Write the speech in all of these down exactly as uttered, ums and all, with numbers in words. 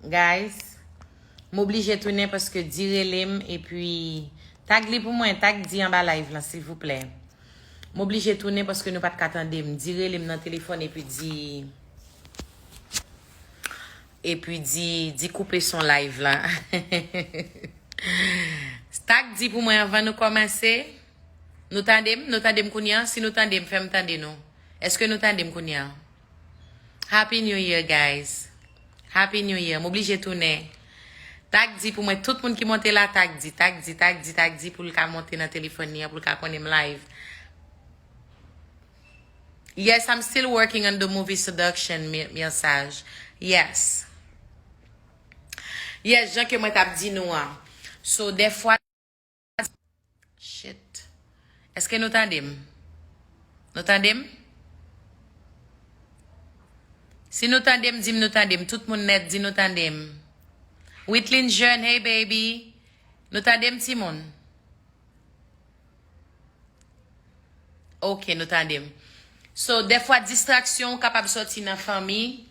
Guys, m oblije tounen paske Di rele m epi tag li pou mwen, tag Di anba live lan silvouplè. M oblije tounen paske nou pa t ka tande m. Di rele m nan telefòn epi Di epi Di Di koupe son live lan. Tag Di pou mwen anvan nou kòmanse. Nou tande m? Nou tande m kounye a? Si nou tande m, fè m tande nou. Èske nou tande m kounye a? Happy New Year, guys. Happy New Year. M oblije tounen. Tag Di pou mwen, tout moun ki monte la, tag Di, tag Di, tag Di, tag Di pou l ka monte nan telefòn li an, pou l ka konnen m live. Yes, I'm still working on the movie Seduction, mi, mi ansaj. Yes. Yes, jan ke mwen t ap di nou an. So, dèfwa, shit. Èske nou tande m? Nou tande m? Si nou tande m, di m nou tande m. Tout moun nèt, di nou tande m. Witlin Jeune, hey baby. Nou tande m, timoun? Ok, nou tande m. So, dèfwa distraksyon kapab sòti nan fanmi,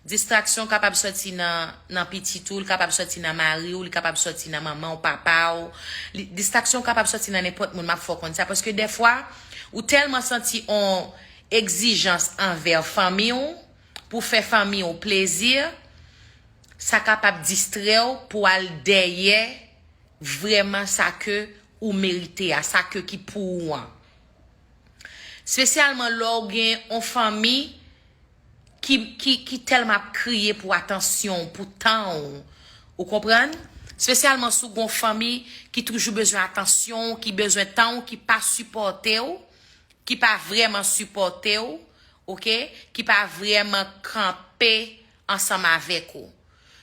distraksyon kapab sòti nan, nan pitit ou, li kapab sòti nan mari w, li kapab sòti nan manman w, papa w. Li, distraksyon kapab sòti nan nenpòt moun, m ap fè w konn sa. Paske dèfwa, ou tèlman santi on egzijans anvè fanmi w, pou fè fanmi w plezi, sa kapab distrè w pou al dèyè vrèman sa ke ou merite a, sa ke ki pou ou an. Espesyalman lè w gen yon fanmi ki, ki, ki tèlman ap kriye pou atansyon w, pou tan w. Ou konprann? Espesyalman si w gen yon fanmi ki toujou bezwen atansyon w, ki bezwen tan w, ki pa sipòte w, ki pa vrèman sipòte w, oke? Ki pa vrèman kanpe ansanm avèk ou.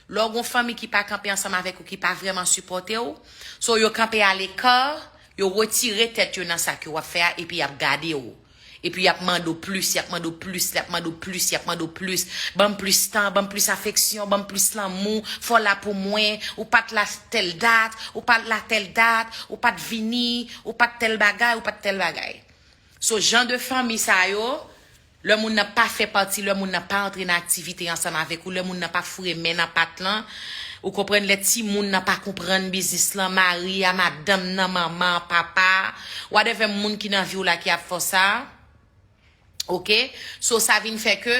Lè w gen yon fanmi ki pa kanpe ansanm avèk ou, ki pa vrèman sipòte w, so yo kanpe aleka, yo retire tèt yo nan sa ke w ap fè a, epi y ap gade w. Epi y ap mande w plis, y ap mande w plis, y ap mande w plis, y ap mande w plis. Ban m plis tan, ban m plis afeksyon, ban m plis lanmou, fò w la pou mwen, ou pa t la tèl dat, ou pa t la tèl dat, ou pa t vini, ou pa t tèl bagay, ou pa t tèl bagay. So, jan de fanmi sa yo, lè moun nan pa fè pati, lè moun nan pa antre nan aktivite ansanm avèk ou, lè moun nan pa foure men nan pat lan, ou konprann, lè timoun nan pa konprann biznis lan, mari a, madanm nan, manman, papa, whatever moun ki nan vi w la ki ap fè w sa, oke? So, sa vin fè ke,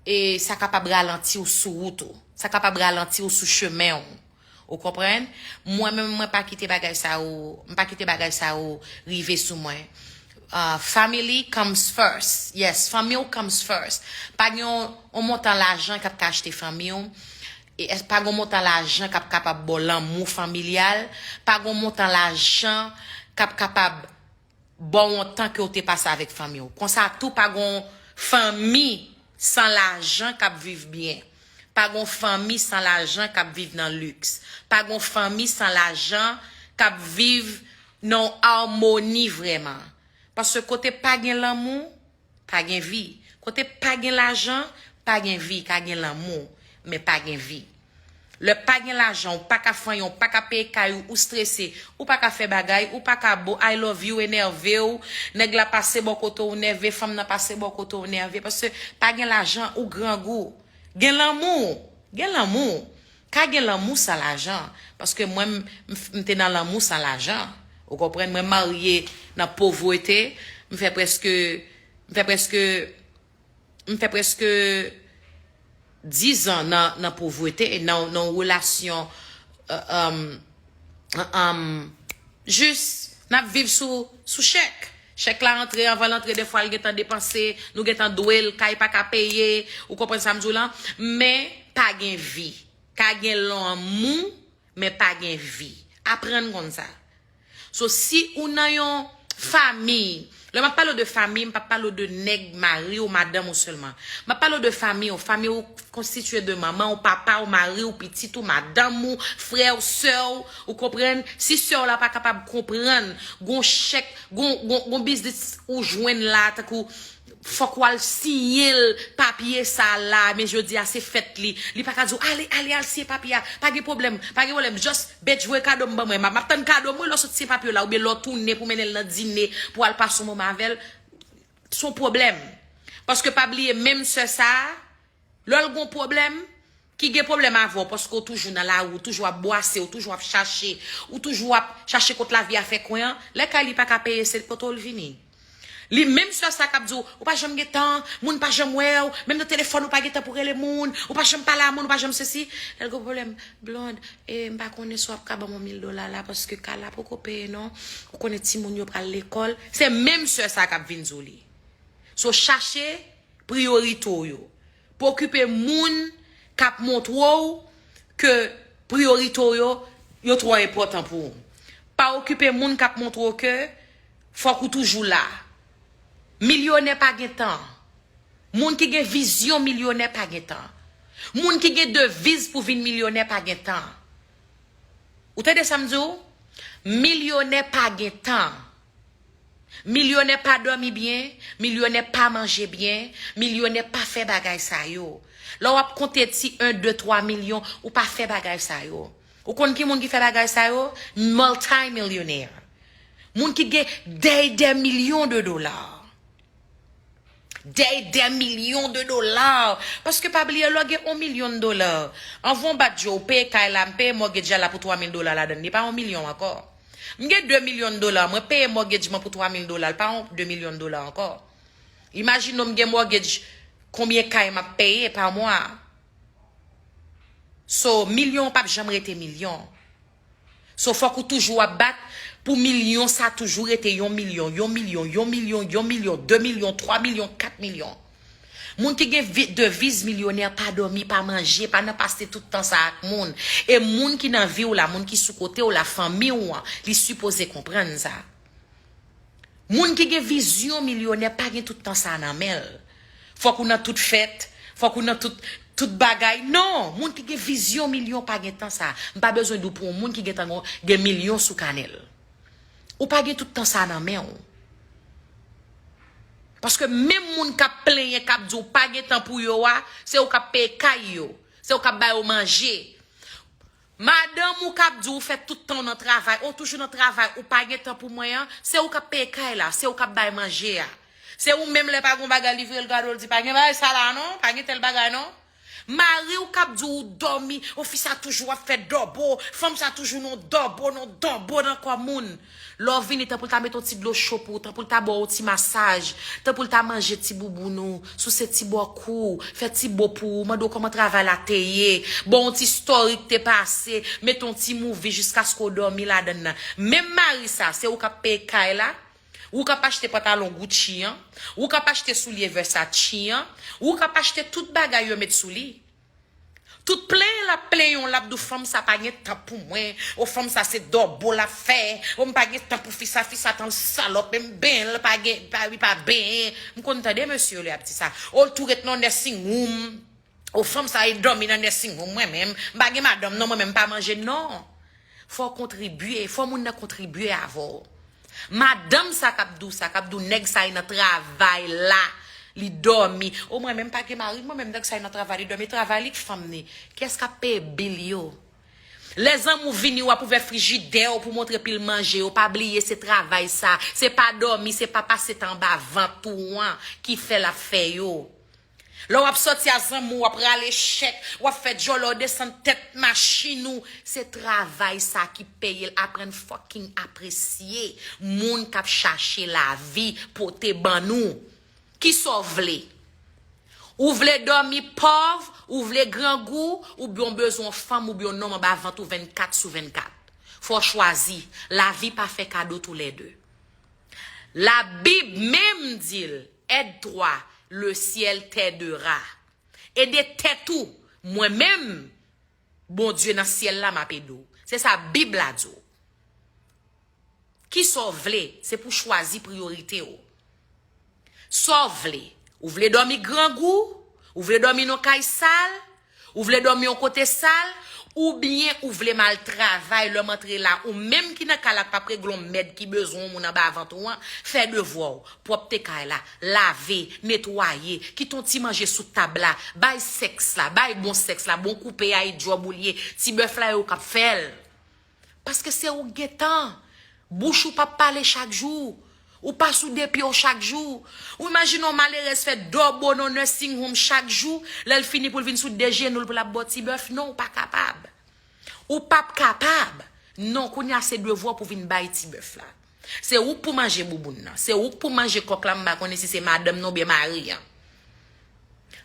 e, sa kapab ralanti w sou wout ou. Sa kapab ralanti w sou chemen w. Ou konprann? Mwen menm, mwen pa kite bagay sa yo, m pa kite bagay sa yo rive sou mwen. Uh, family comes first. Yes, fanmi w comes first. Pa gen yon, yon montan lajan k ap ka achte fanmi w. E pa gen yon montan lajan k ap kapab ba w lanmou familyal. Pa gen yon montan lajan k ap kapab ba w yon tan ke w te pase avèk fanmi w. Konsa tou, pa gen yon fanmi san lajan k ap viv byen. Pa gen yon fanmi san lajan k ap viv nan liks. Pa gen yon fanmi san lajan k ap viv nan yon amoni vrèman. Paske kote pa gen lanmou, pa gen vi. Kote pa gen lajan, pa gen vi. Ka gen lanmou, men pa gen vi. Lè pa gen lajan, ou pa ka fè anyen, ou pa ka peye kay ou, ou strese, ou pa ka fè bagay, ou pa ka bo, I love you enève w, nèg la pase bò kote w nève, fanm nan pase bò kote w nève, paske pa gen lajan, ou grangou. Gen lanmou, gen lanmou. Ka gen lanmou san lajan, paske mwen, m, m, m te nan lanmou san lajan. Ou konprann? Mwen marye nan povrete, m fè prèske, m fè prèske, m fè prèske diz an nan, nan povrete, nan, nan yon relasyon, euh, euh, euh, jis, n ap viv sou, sou chèk. Chèk la antre, anvan l antre, dèfwa l gentan depanse, nou gentan dwe l, kay pa ka peye, ou konprann sa m di w lan? Men, pa gen vi. Ka gen lanmou, men pa gen vi. Aprann konn sa. So, si ou nan yon fanmi, lè m ap pale w de fanmi, m p ap pale w de nèg, mari w, madanm ou sèlman. M ap pale w de fanmi w. Fanmi w konstitye de manman w, papa w, mari w, pitit ou, madanm ou, frè w, sè w, ou konprann? Si sè w la pa kapab konprann, gon chèk, gon, gon, gon biznis ou jwenn la, tankou fòk w al siyen l papye sa la, men jodi a se fèt li. Li pa ka di w, "Ale, ale, al siyen papye a." Pa gen pwoblèm, pa gen pwoblèm. Just, "Bitch, voye kado m ban mwen. M ap, m ap tann kado m, wi, lè w sot siyen papye w la, oubyen lè w tounen pou mennen l nan dine, pou w al pase yon moman avè l." Se yon pwoblèm. Paske pa bliye, menm sè sa a, lè l gon pwoblèm, ki gen pwoblèm avè w paske w toujou nan lari, w toujou ap bwase, w toujou ap chache, w toujou ap chache kot lavi a fè kwen an, lè kay li pa ka peye, se kote w l vini. Li menm sè sa k ap di w, ou pa janm gen tan, moun pa janm wè w, menm nan telefòn ou pa gen tan pou rele moun, ou pa janm pale a moun, ou pa janm sesi. Lè l gen pwoblèm, Blonde, e, m pa konnen si w ap ka ban m yon mil dola la, paske kay la poko peye non. Ou konnen timoun yo pral lekòl. Se menm sè sa k ap vin di w li. So chache priyorite w yo. Pa okipe moun k ap montre w ke priyorite w yo, yo twò enpòtan pou ou. Pa okipe moun k ap montre w ke fòk ou toujou la. Milyonè pa gen tan. Moun ki gen vizyon milyonè pa gen tan. Moun ki gen deviz pou vin milyonè pa gen tan. Ou tande sa m di w? Milyonè pa gen tan. Milyonè pa dòmi byen, milyonè pa manje byen, milyonè pa fè bagay sa yo. Lè w ap konte ti en, de, twa milyon, ou pa fè bagay sa yo. Ou konn ki moun ki fè bagay sa yo? Miltimilyonè. Moun ki gen dè, dè milyon de dola. Dè, dè milyon de dola. Paske pa bliye, lè w gen yon milyon de dola, anvan w bat je w, ou peye kay la, m peye mortgage la pou twa mil dola ladan l. Li pa yon milyon ankò. M gen de milyon de dola, mwen peye mortgage mwen pou twa mil dola, li pa yon de milyon de dola ankò. Imajine w m gen mortgage, konbyen kay m ap peye pa mwa. So, milyon p ap janm rete milyon. So, fòk ou toujou ap bat pou milyon sa toujou rete yon milyon, yon milyon, yon milyon, yon milyon, de milyon, twa milyon, kat milyon. Moun ki gen vi- deviz milyonè pa dòmi, pa manje, pa nan pase tout tan sa ak moun. E moun ki nan vi w la, moun ki sou kote w la, fanmi w an, li sipoze konprann sa. Moun ki gen vizyon milyonè pa gen tout tan sa nan men l. Fòk ou nan tout fèt, fòk ou nan tout, tout bagay. Non, moun ki gen vizyon milyon pa gen tan sa. M pa bezwen di w pou yon moun ki gen tan gen, gen milyon sou kanè l. Ou pa gen tout tan sa nan men w. Paske menm moun k ap plenyen, k ap di w pa gen tan pou yo a, se ou k ap peye kay yo. Se ou k ap ba yo manje. Madanm ou k ap di w fè tout tan w nan travay, ou toujou nan travay, ou pa gen tan pou mwen an, se ou k ap peye kay la, se ou k ap bay manje a. Se ou menm lè pa gen bagay li vire l gade w, l di pa gen bagay sa la non, pa gen tèl bagay non. Mari w k ap di w dòmi, o fi sa toujou ap fè dòbo, fanm sa toujou nan dòbo, nan dòbo nan kò moun. Lè w vini, tanpri l ta met yon ti dlo cho pou ou, tanpri l ta ba w yon ti masaj, tanpri l ta manje ti bouboun ou, souse ti bò kou w, fè ti bo pou ou, mande w kòman travay la te ye, ba w yon ti story k te pase, met yon ti movie jiskaske w dòmi ladann nan. Menm mari sa, se ou k ap peye kay la, ou k ap achte pantalon Gucci an, ou k ap achte soulye Versace an, ou k ap achte tout bagay yo met sou li. Tout plenyen l ap plenyen w, l ap di w fanm sa pa gen tan pou mwen. O fanm sa se dòbo l ap fè. O m pa gen tan pou fi sa, fi sa tan salòp, menm benyen l pa gen, pa, li pa benyen. M konn tande mesye yo lè y ap di sa. O l tou ret nan nursing home. O fanm sa e dòmi nan nursing home, mwen menm. M pa gen madanm non, mwen menm m pa manje non. Fò w kontribye, fò moun nan kontribye avè w. Madanm sa k ap di w sa, k ap di w nèg sa e nan travay la, li dòmi. O mwen menm pa gen mari, mwen menm nèg sa e nan travay, li dòmi, travay li k fanm ni. Kiyès k ap peye bil yo? Lè zanmi w vini, w ap ouvè frijidè w pou montre pil manje yo. Pa bliye se travay sa. Se pa dòmi, se pa pase tan anba vant ou an ki fè l ap fè yo. Lè w ap sòti a zanmi w, w ap rale chèk, w ap fè djòlè, w desann tèt machin ou. Se travay sa ki peye l. Aprann fucking apresye moun k ap chache lavi pote ban nou. Kisa w vle? Ou vle dòmi pòv, ou vle grangou, oubyen w bezwen yon fanm oubyen yon nonm anba vant ou vennkat sou vennkat. Fò w chwazi. Lavi pa fè kado toulède. Labib menm di l, aide-toi, le ciel t'aidera. Ede tèt ou, mwen menm, Bondye nan syèl la, m ap ede w. Se sa Bib la di w. Kisa w vle, se pou w chwazi priyorite w. Sa w vle? Ou vle dòmi grangou? Ou vle dòmi nan kay sal? Ou vle dòmi yon kote sal? Oubyen ou vle m al travay, lè m antre la, ou menm ki nan kay la k p ap regle yon mèd ki bezwen yon moun anba vant ou an, fè devwa w, pwòpte kay la, lave, netwaye, kite yon ti manje sou tab la, bay sèks la, bay bon sèks la, bon koupe a, e djòb ou l ye, ti bèf la e ou k ap fè l. Paske se ou k gen tan. Bouch ou p ap pale chak jou. Ou pa sou de pye w chak jou. Ou imajine yon malerèz fè dòbo nan nursing home chak jou, lè l fini pou l vin sou de jenou l pou l ap ba w ti bèf. Non, ou pa kapab. Ou p ap kapab. Non, kounye a se devwa w pou vin bay ti bèf la. Se ou k pou manje bouboun nan. Se ou k pou manje kòk la, m pa konnen si se madanm nan oubyen mari an.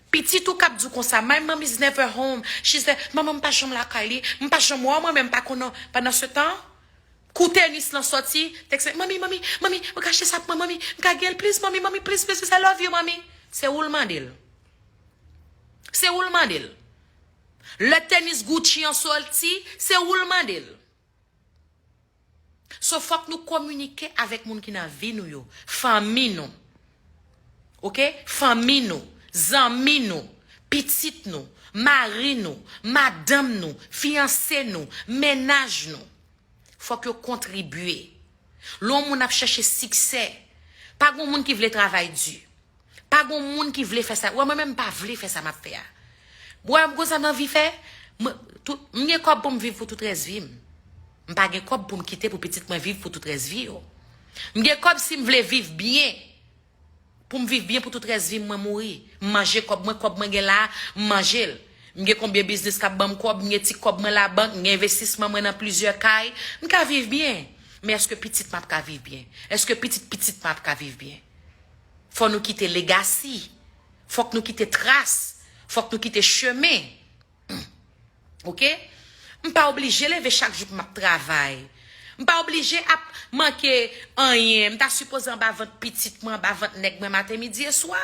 Pitit ou k ap di w konsa, "My mom is never home. She's there." Manman m pa janm lakay li. M pa janm wè w, mwen menm pa konnen w. Pandan se tan, kou tenis lan sòti, tèks, "Manmi, manmi, manmi, ou ka achte sa pou mwen, manmi. M ka gen l, please, manmi, manmi, please, please, please, I love you, manmi." Se ou l mande l. Se ou l mande l. Lè tenis Gucci an sòti, se ou l mande l. So, fòk nou kominike avèk moun ki nan vi nou yo, fanmi nou. Oke? Fanmi nou, zanmi nou, pitit nou, mari nou, madanm nou, fiyanse nou, mennaj nou. Fòk yo kontribye. Lè yon moun ap chèche siksè, pa gen moun ki vle travay di. Pa gen moun ki vle fè sa. Wè, mwen menm m pa vle fè sa m ap fè a. Wè, m konn sa m anvi fè. Mwen, tout, m gen kòb pou m viv pou tout rès vi m. M pa gen kòb pou m kite pou pitit mwen viv pou tout rès vi yo. M gen kòb si m vle viv byen. Pou m viv byen pou tout rès vi m, mwen mouri. M manje kòb mwen, kòb mwen gen la, m manje l. M gen konbyen biznis k ap ban m kòb, m gen ti kòb mwen labank, m gen envestisman mwen nan plizyè kay. M ka viv byen. Men èske pitit m ap ka viv byen? Èske pitit pitit mwen ap ka viv byen? Fò nou kite legasi. Fòk nou kite tras. Fòk nou kite chemen. Oke? M pa oblije leve chak jou pou m ap travay. M pa oblije ap manke anyen. M ta sipoze anba vant pitit mwen, anba vant nèg mwen maten, midi e swa.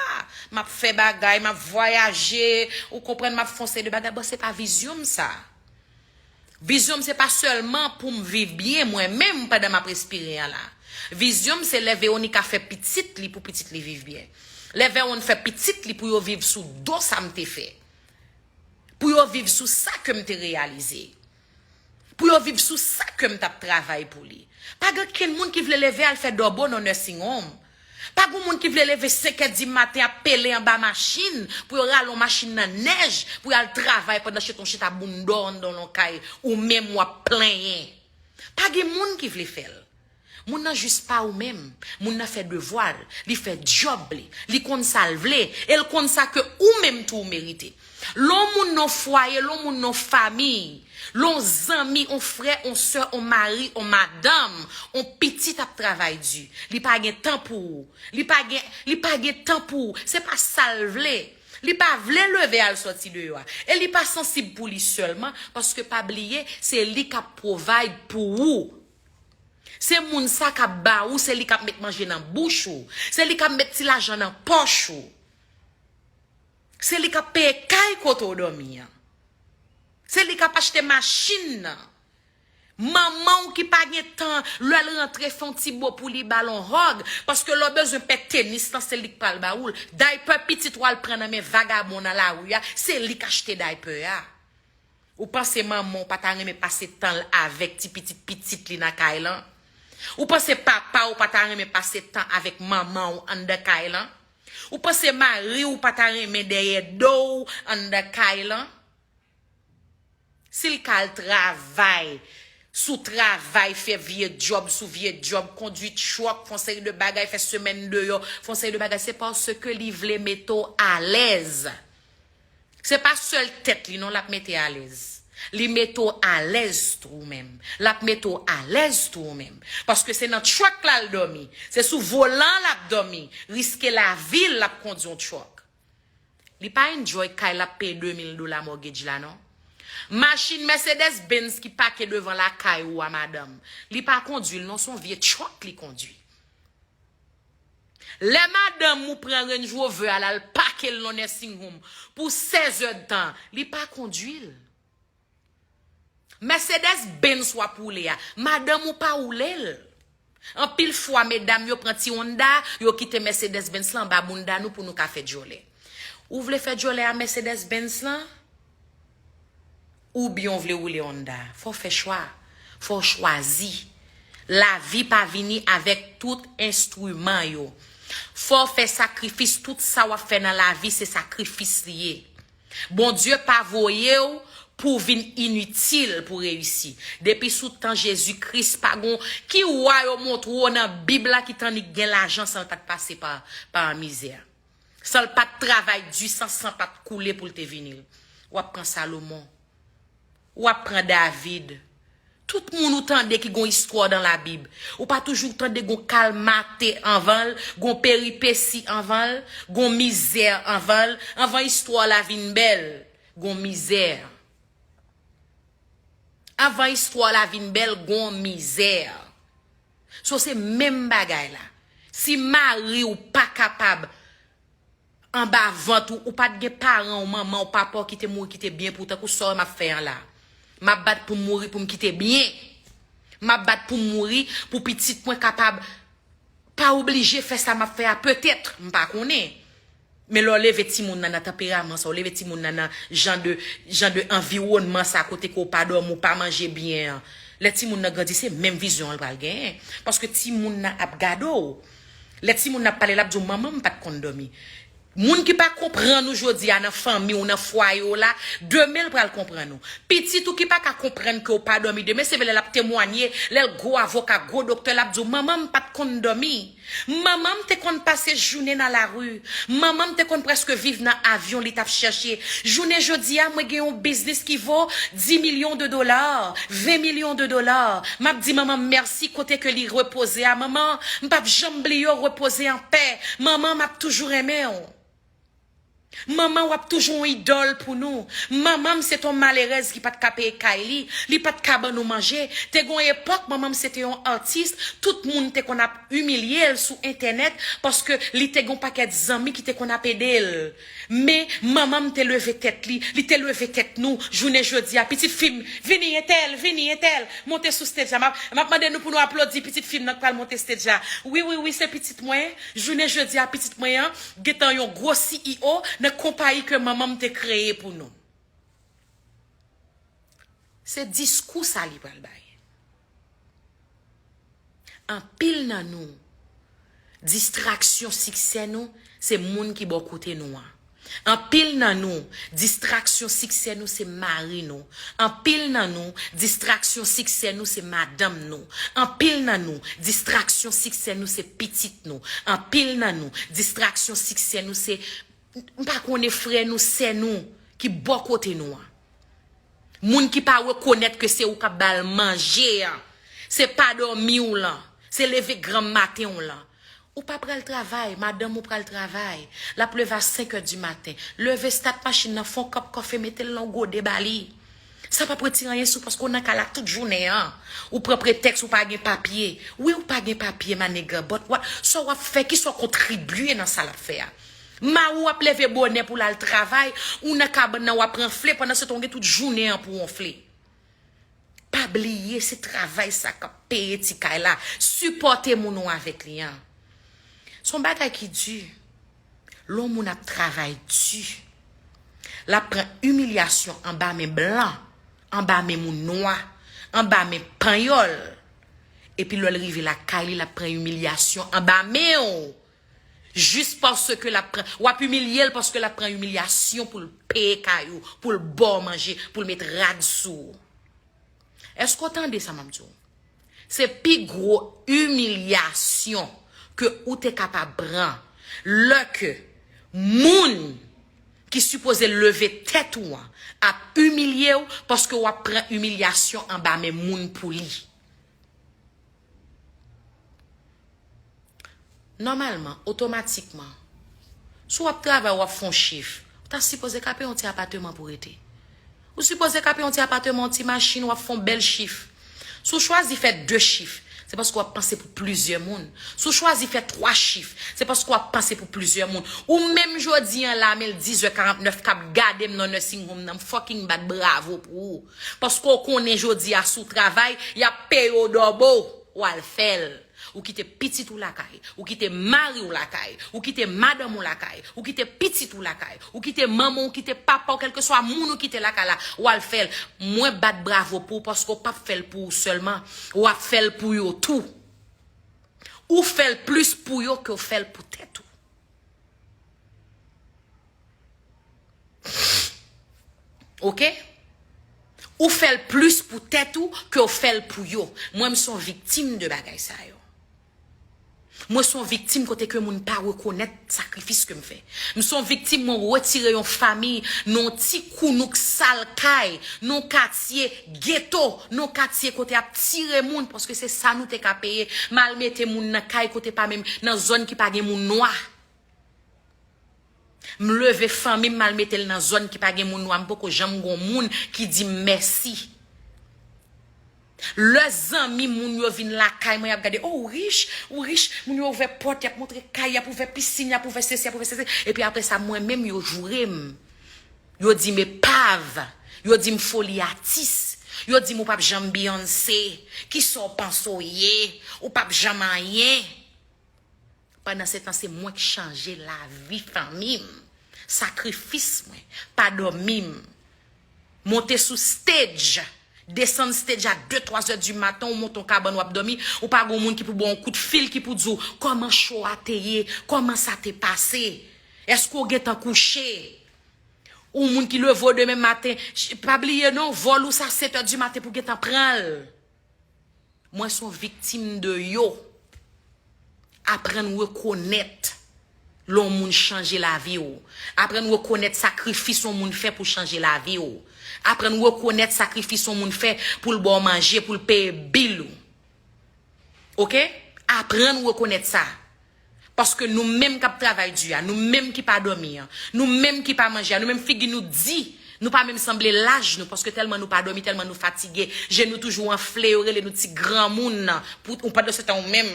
M ap fè bagay, m ap vwayaje, ou konprann, m ap fè yon seri de bagay. Bon, se pa vizyon m sa. Vizyon m se pa sèlman pou m viv byen mwen menm pandan m ap respire an la. Vizyon m se lè Veronica fè pitit li pou pitit li viv byen. Lè Veron fè pitit li pou yo viv sou do sa m te fè. Pou yo viv sou sa ke m te reyalize. Pou yo viv sou sa ke m t ap travay pou li. Pa gen kenn moun ki vle leve al fè dòbo nan nursing home. Pa gen moun ki vle leve senk è di maten ap pele anba machin pou yo rale yon machin nan nèj pou y al travay pandan se t on chita bounda w anndan yon kay ou menm w ap plenyen. Pa gen moun ki vle fè l. Moun nan jis pa ou menm. Moun nan fè devwa l, li fè djòb li, li konn sa l vle, e l konn sa ke ou menm tou ou merite. Lè yon moun nan fwaye, lè yon moun nan famiy, lè yon zanmi, yon frè, yon sè, yon mari, yon madanm, yon pitit ap travay di. Li pa gen tan pou ou. Li pa gen, li pa gen tan pou ou. Se pa sa l vle. Li pa vle leve al sòti deyò a. E li pa sansib pou li sèlman, paske pa bliye, se li k ap provide pou ou. Se moun sa k ap ba ou, se li k ap met manje nan bouch ou. Se li k ap met ti lajan nan pòch ou. Se li k ap peye kay kote w dòmi an. Se li k ap achte machin nan. Manman w ki pa gen tan, lè l rantre, fè yon ti bo pou li, ba l yon hug, paske lè w bezwen pè tenis lan, se li k pral ba ou l. Daypè pitit ou al pran nan men vagabon nan lari a, se li k achte daypè a. Ou panse manman w pa ta renmen pase tan l avèk ti pitit pitit li nan kay lan? Ou panse papa w pa ta renmen pase tan avèk manman w anndan kay lan? Ou panse mari w pa ta renmen dèyè do w anndan kay lan? Si l ka al travay, sou travay, fè vye djòb sou vye djòb, kondui truck, fè yon seri de bagay, fè semèn deyò, fè yon seri de bagay, se paske li vle mete w alèz. Se pa sèl tèt li non l ap mete alèz. Li mete w alèz tou ou menm. L ap mete w alèz tou ou menm. Paske se nan truck la l dòmi. Se sou volan l ap dòmi. Riske lavi l l ap kondui yon truck. Li pa enjoy kay l ap peye de mil dola mortgage la non. Machin Mercedes Benz ki pake devan lakay ou a madanm, li pa kondui l non, se yon vye truck li kondui. Lè madanm ou pran Range Rover a l al pake l nan nursing home pou sèz èdtan, li pa kondui l. Mercedes Benz w ap woule a, madanm ou pa woule l. Anpil fwa medam yo pran ti Honda, yo kite Mercedes Benz lan anba bounda nou pou nou ka fè djòlè. Ou vle fè djòlè a Mercedes Benz lan? Oubyen w vle woule Honda? Fò w fè chwa. Fò w chwazi. Lavi pa vini avèk tout enstriman yo. Fò w fè sakrifis. Tout sa w ap fè nan lavi, se sakrifis li ye. Bondye pa voye w pou w vin initil pou w reyisi. Depi sou tan Jezi Kris, pa gon ki wa yo montre w nan Bib la ki t annik gen lajan san l pa t pase pa, pa mizè. San l pa t travay di, san san pa t koule pou l te vini l. W ap pran Salomon. W ap pran David. Tout moun ou tande ki gon istwa dan Labib. Ou pa toujou tande gon kalmate anvan l, gon peripesi anvan l, gon mizè anvan l. Anvan istwa la vin bèl, gon mizè. Anvan istwa la vin bèl, gon mizè. So se menm bagay la. Si mari w pa kapab anba vant ou, ou pa t gen paran w, manman w, papa w ki te mouri, ki te byen pou w, tankou sa w m ap fè an la. M ap bat pou m mouri pou m kite byen. M ap bat pou m mouri pou pitit mwen kapab pa oblije fè sa m ap fè a, petèt, m pa konnen. Men lè w leve timoun nan nan tanperaman sa, w leve timoun nan nan jan de, jan de anviwònman sa kote ke w pa dòmi, w pa manje byen an. Lè timoun nan grandi, se menm vizyon an l pral genyen. Paske timoun nan ap gade w. Lè timoun nan ap pale, l ap di w, "Manman m pa t konn dòmi." Moun ki pa konprann ou jodi a nan fanmi w, nan fwaye w la, demen l pral konprann ou. Pitit ou ki pa ka konprann ke w pa dòmi demen, se vle lè l ap temwanye, lè l gwo avoka, gwo doktè, l ap di w, "Manman m pa t konn dòmi." Manman m te konn pase jounen nan lari. Manman m te konn prèske viv nan avyon li t ap chèche. Jounen jodi a, mwen gen yon biznis ki vo dis milyon de dola, ven milyon de dola. M ap di manman m mèsi kote ke li repoze a. Manman, m p ap janm bliye w, repoze an pè. Manman, m ap toujou renmen w. Manman, w ap toujou yon idòl pou nou. Manman m se t yon malerèz ki pa t ka peye kay li, li pa t ka ban nou manje. Te gen yon epòk, manman m se te yon atis, tout moun te konn ap imilye l sou entènèt, paske li te gen yon pakèt zanmi ki te konn ap ede l. Men, manman m te leve tèt li, li te leve tèt nou. Jounen jodi a, pitit fi m, vini entèl, vini entèl, monte sou stage la. M ap, m ap mande nou pou nou aplodi pitit fi m nan k pral monte stage la. Wi, wi, wi, se pitit mwen. Jounen jodi a, pitit mwen an, gentan yon gwo C E O nan konpayi ke manman m te kreye pou nou. Se diskou sa li pral bay. Anpil nan nou, distraksyon siksè nou, se moun ki bò kote nou an. Anpil nan nou, distraksyon siksè nou, se mari nou. Anpil nan nou, distraksyon siksè nou, se madanm nou. Anpil nan nou, distraksyon siksè nou, se pitit nou. Anpil nan nou, distraksyon siksè nou, se, m pa konnen, frè nou, sè nou, ki bò kote nou an. Moun ki pa rekonèt ke se ou k ap ba l manje an. Se pa dòmi w lan. Se leve granm maten w lan. Ou pa pral travay, madanm ou pral travay. L ap leve a senk è di maten. Leve stat machin nan, fè yon kòp kofe, mete l nan yon gode ba li. Sa p ap retire anyen sou, paske w nan kay la tout jounen an. Ou pran pretèks ou pa gen papye. Wi, ou pa gen papye, my nigga, but what, sa w ap fè, kisa w kontribye nan sa l ap fè a? Mari w ap leve bonè pou l al travay, ou nan kabann nan w ap ranfle, pandan se tan w gen tout jounen an pou w wonfle. Pa bliye, se travay sa k ap peye ti kay la. Sipòte moun ou avèk li an. Se yon bagay ki di. Lè yon moun ap travay di, l ap pran imilyasyon anba men blan, anba men moun nwa, anba men panyòl. Epi lè l rive lakay li, l ap pran imilyasyon anba men w. Jis paske l ap pran, w ap imilye l paske l ap pran imilyasyon pou l peye kay ou, pou l ba w manje, pou l met rad sou ou. Èske w tande sa m ap di w? Se pi gwo imilyasyon ke ou te kapab pran lè ke moun ki sipoze leve tèt ou an ap imilye w paske w ap pran imilyasyon anba men moun pou li. Nòmalman, otomatikman, si w ap travay, w ap fè yon chif, ou ta sipoze ka peye yon ti apatman pou rete. Ou sipoze ka peye yon ti apatman, yon ti machin, w ap fè yon bèl chif. Si w chwazi fè de chif, se paske w ap panse pou plizyè moun. Si w chwazi fè twa chif, se paske w ap panse pou plizyè moun. Ou menm jodi an la, men l dizè karantnèf k ap gade m nan nursing home nan, m fucking bat bravo pou ou. Paske w konnen jodi a, si w travay, y ap peye w dòbo, w al fè l. Ou kite pitit ou lakay, ou kite mari w lakay, ou kite madanm ou lakay, ou kite pitit ou lakay, ou kite manman w, ou kite papa w, kèlkeswa moun ou kite lakay la, w al fè l. Mwen bat bravo pou w paske w p ap fè l pou ou sèlman, w ap fè l pou yo tou. Ou fè l plis pou yo ke w fè l pou tèt ou. Oke? Ou fè l plis pou tèt ou ke w fè l pou yo. Mwen, m se yon viktim de bagay sa yo. Mwen se yon viktim kote ke moun pa rekonèt sakrifis ke m fè. M se yon viktim, mwen retire yon fanmi nan yon ti kounouk sal kay, nan yon katye geto, nan yon katye kote y ap tire moun, paske se sa nou te ka peye. M al mete moun nan kay kote pa menm, nan zòn ki pa gen moun nwa. M leve fanmi m, m al mete l nan zòn ki pa gen moun nwa. M poko janm gon moun ki di m mèsi. Lè zanmi moun yo vin lakay mwen, y ap gade, "Oh, ou rich, ou rich." Moun yo ouvè pòt, y ap montre kay, y ap ouvè pisin, y ap ouvè sesi, y ap ouvè sesi. Epi apre sa, mwen menm, yo joure m. Yo di m epav. Yo di m foli atis. Yo di m ou p ap janm Beyoncé. Kisa w panse w ye? Ou p ap janm anyen. Pandan se tan, se mwen k chanje lavi fanmi m. Sakrifis mwen, pa dòmi m. Monte sou stage, desann stage a de, twa zè di maten, ou monte yon kabann, w ap dòmi, ou pa gon moun ki pou ba w yon kout fil, ki pou di w kòman show a te ye, kòman sa te pase. Èske w gentan kouche? Ou moun ki leve w demen maten, pa bliye non, vòl ou sa sèt è di maten pou gentan pran l. Mwen se yon viktim de yo. Aprann rekonèt lè yon moun chanje lavi w. Aprann rekonèt sakrifis yon moun fè pou chanje lavi w. Aprann rekonèt sakrifis yon moun fè pou l ba w manje, pou l peye bil ou. Oke? Aprann rekonèt sa. Paske nou menm k ap travay di a, nou menm ki pa dòmi an, nou menm ki pa manje a, nou menm figi nou di, nou pa menm sanble laj nou, paske tèlman nou pa dòmi, tèlman nou fatige, je nou toujou anfle, yo rele nou ti granmoun nan. Pou, ou, pandan se tan ou menm,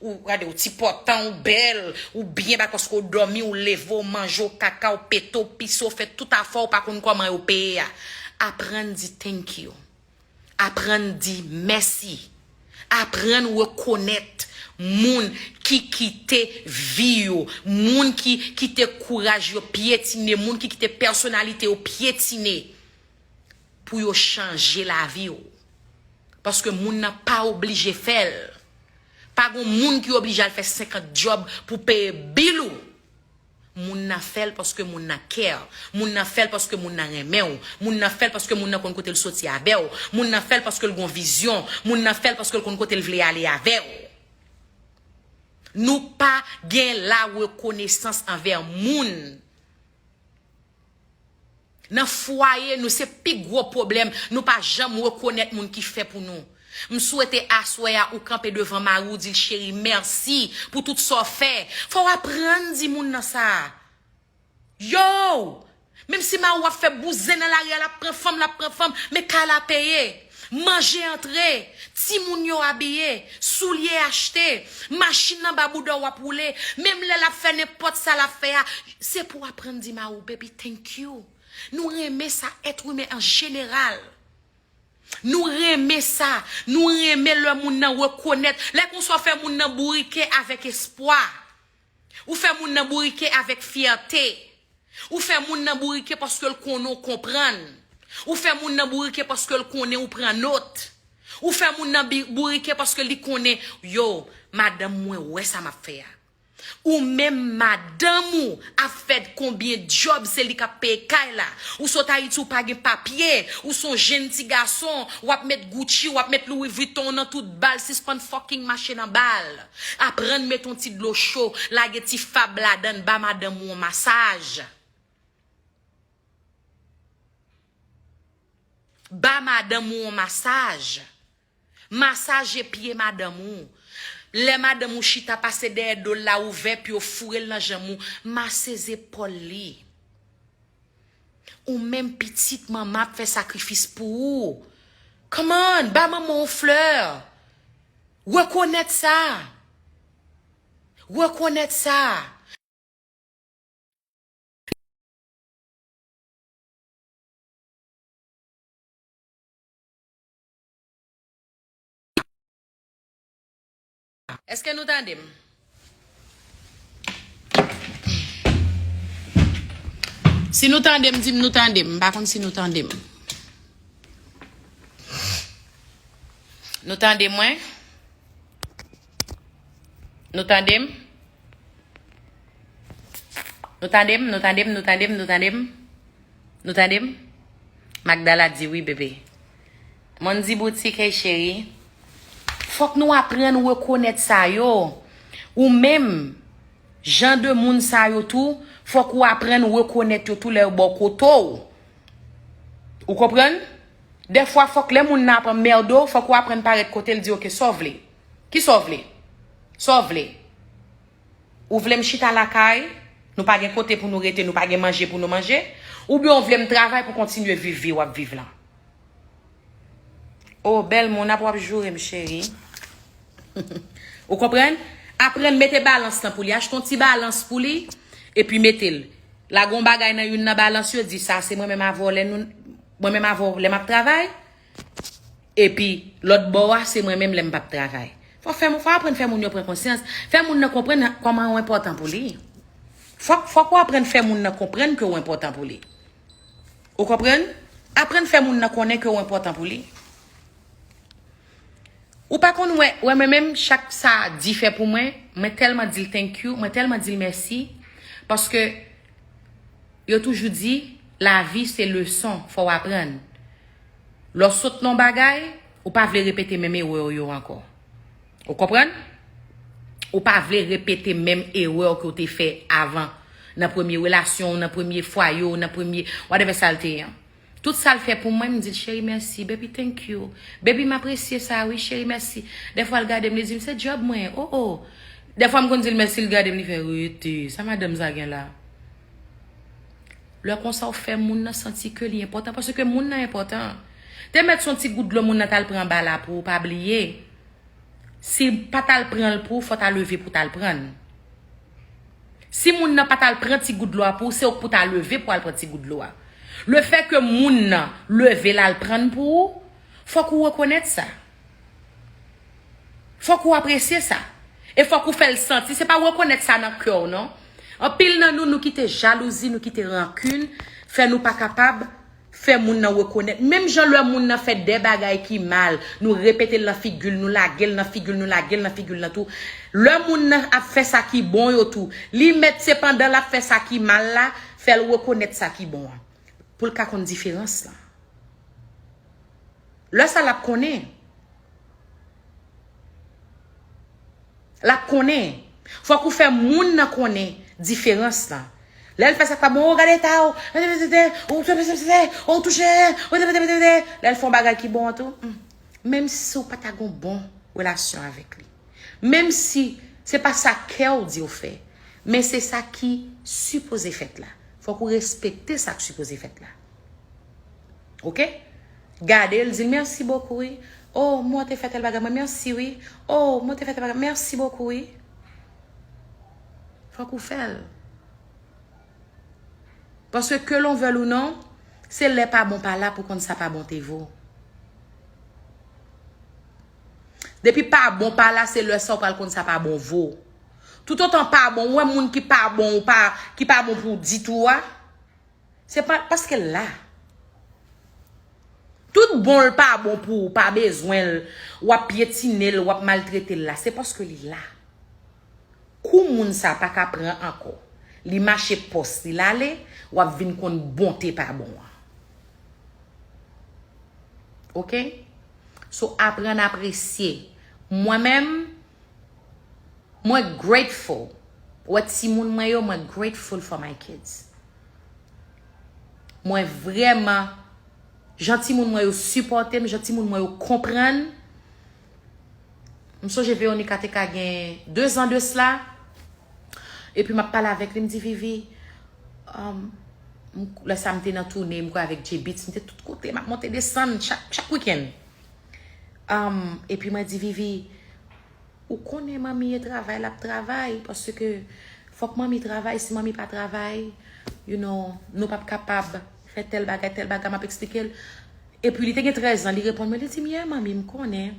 ou gade, ou ti pòtan, ou bèl, ou byen bat paske ou dòmi, ou leve, ou manje, ou kaka, ou pete, ou pise, ou fè tout afè, ou pa konn kòman yo peye a. Aprann di thank you. Aprann di mèsi. Aprann rekonèt moun ki kite vi yo, moun ki kite kouraj yo pyetine, moun ki kite pèsonalite yo pyetine pou yo chanje lavi w. Paske moun nan pa oblije fè l. Pa gon moun ki oblije al fè senkant djòb pou peye bil ou. Moun nan fè l paske moun nan care. Moun nan fè l paske moun nan renmen w. Moun nan fè l paske moun nan konn kote l soti avè w. Moun nan fè l paske l gon vizyon. Moun nan fè l paske l konn kote l vle ale avè w. Nou pa gen la rekonesans anvè moun. Nan fwaye nou, se pi gwo pwoblèm. Nou pa janm rekonèt moun ki fè pou nou. M swete aswè a ou kanpe devan mari w, di l, "Cheri, mèsi pou tout sa w fè." Fò w aprann di moun nan sa. Yo! Menm si mari w ap fè bouzen nan lari a, l ap pran fanm, l ap pran fanm, men kay la peye. Manje antre, timoun yo abiye, soulye achte, machin anba bouda w ap woule, menm lè l ap fè nenpòt sa l ap fè a, se pou w aprann di mari w, "Baby, thank you." Nou renmen sa, èt imen an jeneral. Nou renmen sa, nou renmen lè moun nan rekonèt, lè konsa w fè moun nan bourike avèk espwa. Ou fè moun nan bourike avèk fyète. Ou fè moun nan bourike paske l konnen w konprann. Ou fè moun nan bourike paske l konnen ou pran nòt. Ou fè moun nan bi-, bourike paske li konnen, yo, madanm mwen wè sa m ap fè a. Ou menm madanm ou ap fè konbyen djòb, se li k ap peye kay la. Ou sot Ayiti, ou pa gen papye, ou se yon jenn ti gason, w ap met Gucci, w ap met Louis Vuitton nan tout bal, sispann fucking mache nan bal. Aprann met yon ti dlo cho, lage ti fab ladann, ba madanm ou yon masaj. Ba madanm ou yon masaj. Masaje pye madanm ou. Lè madanm ou chita, pase dèyè do l la, ouvè pye w, foure l nan janm ou, mase zepòl li. Ou menm pitit, manman ap fè sakrifis pou ou. Come on, ba manman w flè. Rekonèt sa. Rekonèt sa. Èske nou tande m? Si nou tande m, di m nou tande m. M pa konn si nou tande m. Nou tande mwen? Nou tande m? Nou tande m, nou tande m, nou tande m, nou tande m? Nou tande m? Magdala di wi, bebe. Mandy Boutique, hey cheri. Fòk nou aprann rekonèt sa yo. Ou menm, jan de moun sa yo tou, fòk ou aprann rekonèt yo tou lè yo ba w kote w. Ou konprann? Dèfwa, fòk lè moun nan ap anmède w, fòk ou aprann parèt kote l, di, "Oke, sa w vle? Ki sa w vle? Sa w vle? Ou vle m chita lakay, nou pa gen kote pou nou rete, nou pa gen manje pou nou manje? Oubyen w vle m travay pou kontinye viv vi w ap viv lan?" O, bèl moun, ap w ap joure m, cheri. Ou konprann? Aprann mete balans lan pou li. Achte yon ti balans pou li, epi mete l. Lage yon bagay nan youn nan balans yo, di, "Sa se mwen menm avè w lè nou, mwen menm avè w lè m ap travay. Epi lòt bò a, se mwen menm lè m p ap travay." Fò fè, fò aprann fè moun yo pran konsyans. Fè moun nan konprann kòman ou enpòtan pou li. Fòk, fòk ou aprann fè moun nan konprann ke ou enpòtan pou li. Ou konprann? Aprann fè moun nan konnen ke ou enpòtan pou li. Ou pa konn wè, wè mwen menm, chak sa Di fè pou mwen, mwen tèlman di l thank you, mwen tèlman di l mèsi, paske yo toujou di, lavi se leson, fò w aprann. Lè w sot nan yon bagay, ou pa vle repete menm erè w yo ankò. Ou konprann? Ou pa vle repete menm erè w ke w te fè avan. Nan premye relasyon w, nan premye fwaye w, nan premye whatever sa l te ye an. Tout sa l fè pou mwen, m di l, "Cheri, mèsi. Baby, thank you. Baby, m apresye sa, wi, cheri, mèsi." Dèfwa, l gade m, li di m, "Se djòb mwen. Oh, oh." Dèfwa, m konn di l mèsi, l gade m, li fè, "Rete. Sa madanm sa gen la?" Lè konsa, w fè moun nan santi ke li enpòtan, paske moun nan enpòtan. Te mèt se yon ti gout dlo moun nan t al pran anba la pou ou, pa bliye. Si l pa t al pran l pou ou, fò w ta leve pou w t al pran l. Si moun nan pa t al pran ti gout dlo a pou ou, se ou k pou ta leve pou al pran ti gout dlo a. Lefètke moun nan leve l al pran l pou ou, fòk ou rekonèt sa. Fòk ou apresye sa. E fòk ou fè l santi. Se pa rekonèt sa nan kè w, non. Anpil nan nou, nou kite jalouzi, nou kite rankin, fè nou pa kapab fè moun nan rekonèt. Menm jan lè moun nan fè de bagay ki mal, nou repete l nan figi l, nou lage l nan figi l, nou lage l nan figi l nan tou. Lè moun nan ap fè sa ki bon yo tou, li mèt se pandan l ap fè sa ki mal la, fè l rekonèt sa ki bon an. Pou l ka konn diferans lan. Lè sa l ap konnen. L ap konnen. Fòk ou fè moun nan konnen diferans lan. Lè l fè sa k pa bon, o gade eta w, ou touche, lè l fè yon bagay ki bon an tou, hmm, menm si w pa ta gen yon bon relasyon avèk li, menm si se pa sa kè w di w fè, men se sa ki sipoze fèt la. Fòk ou respekte sa k sipoze fèt la. Oke? Gade l, di l, "Mèsi bokou, wi. Oh, mwen te fè tèl bagay, mwen, mèsi, wi. Oh, mwen te fè tèl bagay, mèsi bokou, wi." Fòk ou fè l. Paske ke l on vèl ou non, se lè pa bon pa la pou konn sa pa bon te vo. Depi pa bon pa la, se lè sa ou pral konn sa pa bon vo. Toutotan pa bon, ou wè moun ki pa bon, ou pa, ki pa bon pou ou ditou a, se pa, paske l la. Tout bon l pa bon pou ou, pa bezwen l, w ap pyetine l, w ap maltrete l la, se paske li la. Kou moun sa pa ka pran ankò, li mache pòs li l ale, w ap vin konn bonte pa bon an. Oke? So, aprann apresye. Mwen menm, mwen grateful. Ou wè timoun mwen yo, mwen grateful for my kids. Mwen vrèman, jan timoun mwen yo sipòte m, jan timoun mwen yo konprann. M sonje Veronica te ka gen de zan de sla. Epi m ap pale avèk li, m di, "Vivi, um, m, lè sa m te nan toune, m kwè avèk J-Beatz, m te tout kote, m ap monte desann chak, chak wikenn." Um, epi mwen di, "Vivi, ou konnen manmi e travay, l ap travay, paske fòk manmi travay, si manmi pa travay, you know, nou p ap kapab fè tèl bagay, tèl bagay," m ap eksplike l. Epi li te gen trèz an, li reponn mwen, li di m, "Yeah, manmi, m konnen.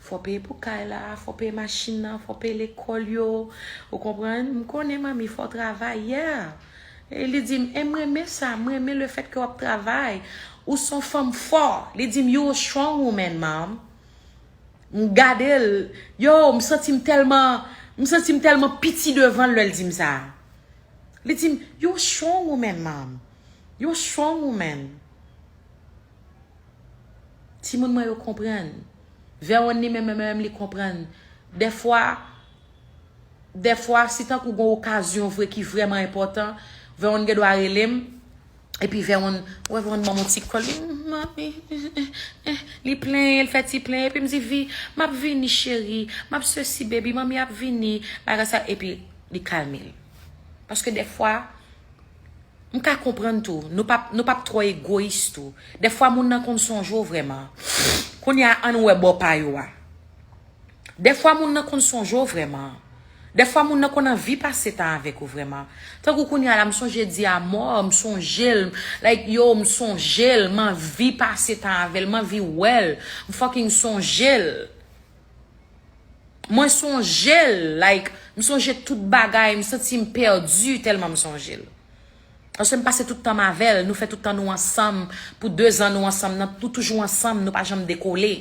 Fò peye pou kay la, fò peye machin nan, fò peye lekòl yo. Ou konprann? M konnen, manmi, fò w travay, yeah." E li di m, "E m renmen sa, m renmen lefètke w ap travay. Ou s on fanm fò." Li di m, "You a strong woman, mom." M gade l, yo, m santi m tèlman, m santi m tèlman piti devan l lè l di m sa. Li di m, "You a strong woman, mom. You a strong woman." Timoun mwen yo konprann. Vèwonn li menm, menm, menm li konprann. Dèfwa, dèfwa, si tankou gon okazyon vre ki vrèman enpòtan, Vèwonn gen dwa rele m. Epi Vèwonn, ou wè Vèwonn ban m yon ti kòl. Li, "Manmi, eh, eh, eh," li plenyen, li fè ti plenyen. Epi m di, "Vi, m ap vini, cheri. M ap sesi, baby. Manmi ap vini." Bagay sa, epi li kalme l. Paske dèfwa, m ka konprann tou. Nou p ap, nou p ap twò egoyis tou. Dèfwa, moun nan konn sonje w vrèman. Kounye a, ann wè bò pa yo a. Dèfwa, moun nan konn sonje w vrèman. Dèfwa, moun nan konn anvi pase tan avèk ou vrèman. Tankou kounye a la, m sonje di a mò, m sonje l. Like, yo, m sonje l. M anvi pase tan avè l. M anvi wè l. M fucking sonje l. Mwen sonje l. Like, m sonje tout bagay. M santi m pèdi tèlman m sonje l. Paske m pase tout tan m avè l, nou fè tout tan nou ansanm, pou de zan nou ansanm nan, nou toujou ansanm, nou pa janm dekole.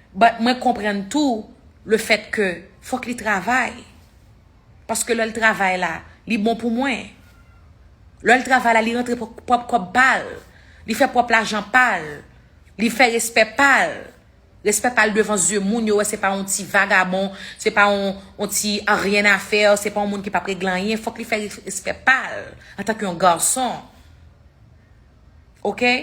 But mwen konprann tou lefèt ke fòk li travay. Paske lè l travay la, li bon pou mwen. Lè l travay la, li rantre pwòp, pwòp kòb pa l. Li fè pwòp lajan pa l. Li fè respè pa l. Respè pa l devan zye moun, yo wè se pa yon ti vagabon, se pa yon, yon ti aryen afè, se pa yon moun ki p ap regle anyen. Fòk li fè res-, respè pa l antanke yon gason. Oke?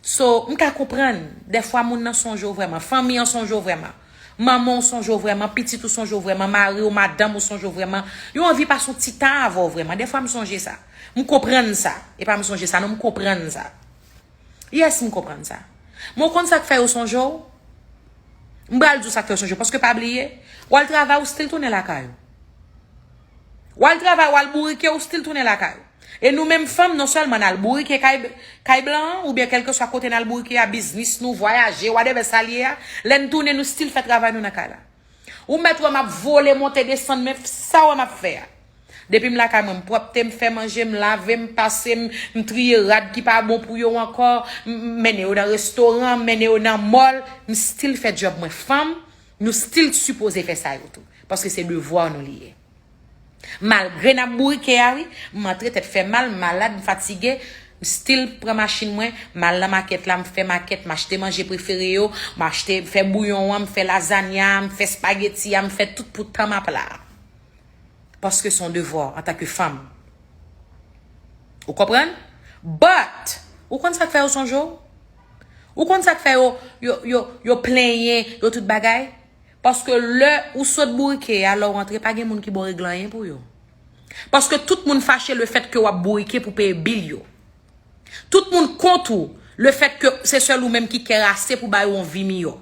So, m ka konprann, dèfwa moun nan sonje w vrèman, fanmi an sonje w vrèman, manman w sonje w vrèman, pitit ou sonje w vrèman, mari w, madanm ou sonje w vrèman, yo anvi pase yon ti tan avè w vrèman. Dèfwa m sonje sa. M konprann sa. E pa m sonje sa, non, m konprann sa. Yes, m konprann sa. Men w konn sa k fè yo sonje w? M pral di w sa k fè yo sonje w, paske pa bliye, w al travay, ou still tounen lakay ou. W al travay, w al bourike, ou still tounen lakay ou. E nou menm fanm, non sèlman n al bourike kay, kay blan an, oubyen kèlkeswa kote n al bourike a, biznis nou, vwayaje, whatever sa l ye a, lè n tounen, nou still fè travay nou nan kay la. Ou mèt wè m ap vole, monte, desann, men sa w wè m ap fè a. Depi m lakay mwen, m pwòpte, m fè manje, m lave, m pase, m, m triye rad ki pa bon pou yo ankò, m, m mennen yo nan restoran, m mennen yo nan mall, m still fè djòb mwen. Fanm, nou still sipoze fè sa yo tou. Paske se devwa nou li ye. Malgre n ap bourike a, wi, m antre tèt fè mal, m malad, m fatige, m still pran machin mwen, m al nan makèt la, m fè makèt, m achte manje prefere yo, m achte, m fè bouyon an, m fè lazanya, m fè spageti a, m fè tout pou tan m ap la. Paske se yon devwa antanke fanm. Ou konprann? But, ou konn sa k fè yo sonje w? Ou konn sa k fè yo, yo, yo, yo plenyen, yo tout bagay? Paske lè ou sot bourike a, lè w rantre, pa gen moun ki ba w regle anyen pou yo. Paske tout moun fache lefèt ke w ap bourike pou peye bil yo. Tout moun kont ou lefèt ke se sèl ou menm ki kèrase pou ba yo yon vi miyò.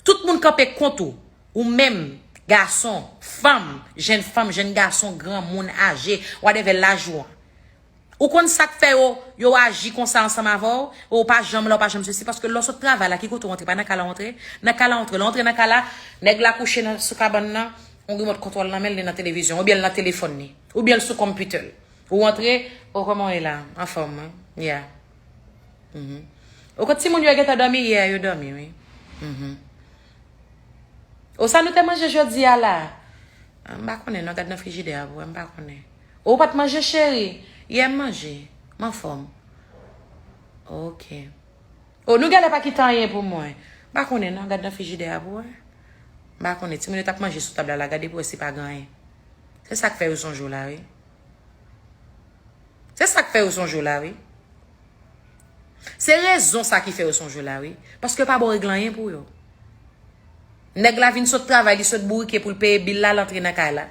Tout moun kanpe kont ou. Ou menm, gason, fanm, jenn fanm, jenn gason, granmoun, aje, whatever laj ou an. Ou konn sa k fè yo, yo aji konsa ansanm avè w, ou pa janm la, ou pa janm sesi, paske lè w sot travay la, ki kote w antre? Pa nan kay la w antre? Nan kay la w antre. Lè w antre nan kay la, nèg la kouche nan, sou kabann nan, yon rimòt kontwòl nan men l, li nan televizyon, oubyen l nan telefòn li, oubyen l sou konpitè l. Ou antre, o, kòman w ye la? Anfòm, wi. Yeah. Mhm. O, kot timoun yo gentan dòmi yè, yo dòmi, wi. Mhm. O, sa nou te manje jodi a la? Ah, m pa konnen, non, gad nan frijidè a pou wè, m pa konnen. O, ou pa t manje, cheri? Yè m manje. M anfòm. Ok. O, nou genlè pa kite anyen pou mwen. M pa konnen, non, gad nan frijidè a pou wè. M pa konnen, timoun yo t ap manje sou tab la, la, gade pou wè si pa gen anyen. Se sa k fè yo sonje w la, wi. Se sa k fè yo sonje w la, wi. Se rezon sa ki fè yo sonje w la, wi. Paske yo pa ba w regle anyen pou yo. Nèg la vin sot travay, li sot bourike pou l peye bil la, l antre nan kay la.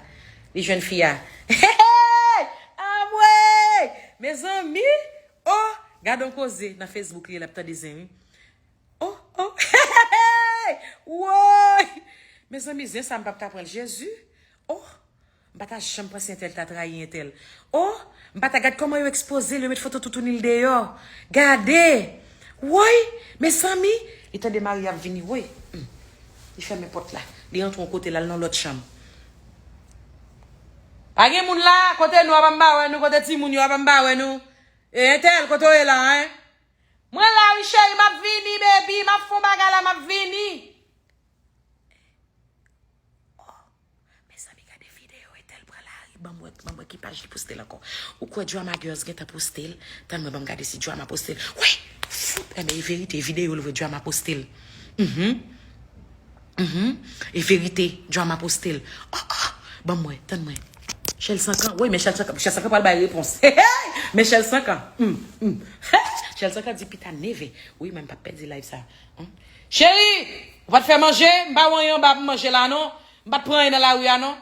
Li jwenn fi a. Hey! Anmwey! Mezanmi! Oh! Gad on koze nan Facebook li, l ap tande zen, wi. Oh, oh. Hey! Woy! Mezanmi, zen sa m p ap ka pran l, Jezi. Oh! M pa ta janm panse entèl ta trayi entèl. Oh, m pa ta gad kòman yo ekspoze l, yo met foto toutouni l deyò. Gade! Woy! Mezanmi! Li tande mari ap vini, woy! Hmm. Li fèmen pòt la. Li rantre yon kote, l al nan lòt chanm. Pa gen moun la? Kote nou a, pa m pa wè nou? Kote timoun yo a, pa m pa wè nou? E entèl, kote w ye la, en? Mwen la, wi, cheri, m ap vini, baby. M ap fè yon bagay la, m ap vini. Oh, mezanmi, gade videyo entèl pran lari. Ban m wè, ban m wè ki paj li poste l ankò. Ou kwè Drama Girls gentan poste l? Tann mwen, ban m gade si Drama poste l. Wi! Fout! Ebyen, e verite, videyo l vre, Drama poste l. Mhm. Mhm. E verite, Drama poste l. Oh, oh, ban m wè, tann mwen. Chèl Sankan, wi, men Chèl Sankan, Chèl Sankan pral bay repons. Hey, hey! Men Chèl Sankan, hmm, hmm. Hey! Chèl Sankan di pita neve. Wi, men m p ap pèdi live sa. Hmm. Cheri, ou pa t fè manje? M ba w anyen anba pou manje la, non. M pa t pran anyen nan lari a, non.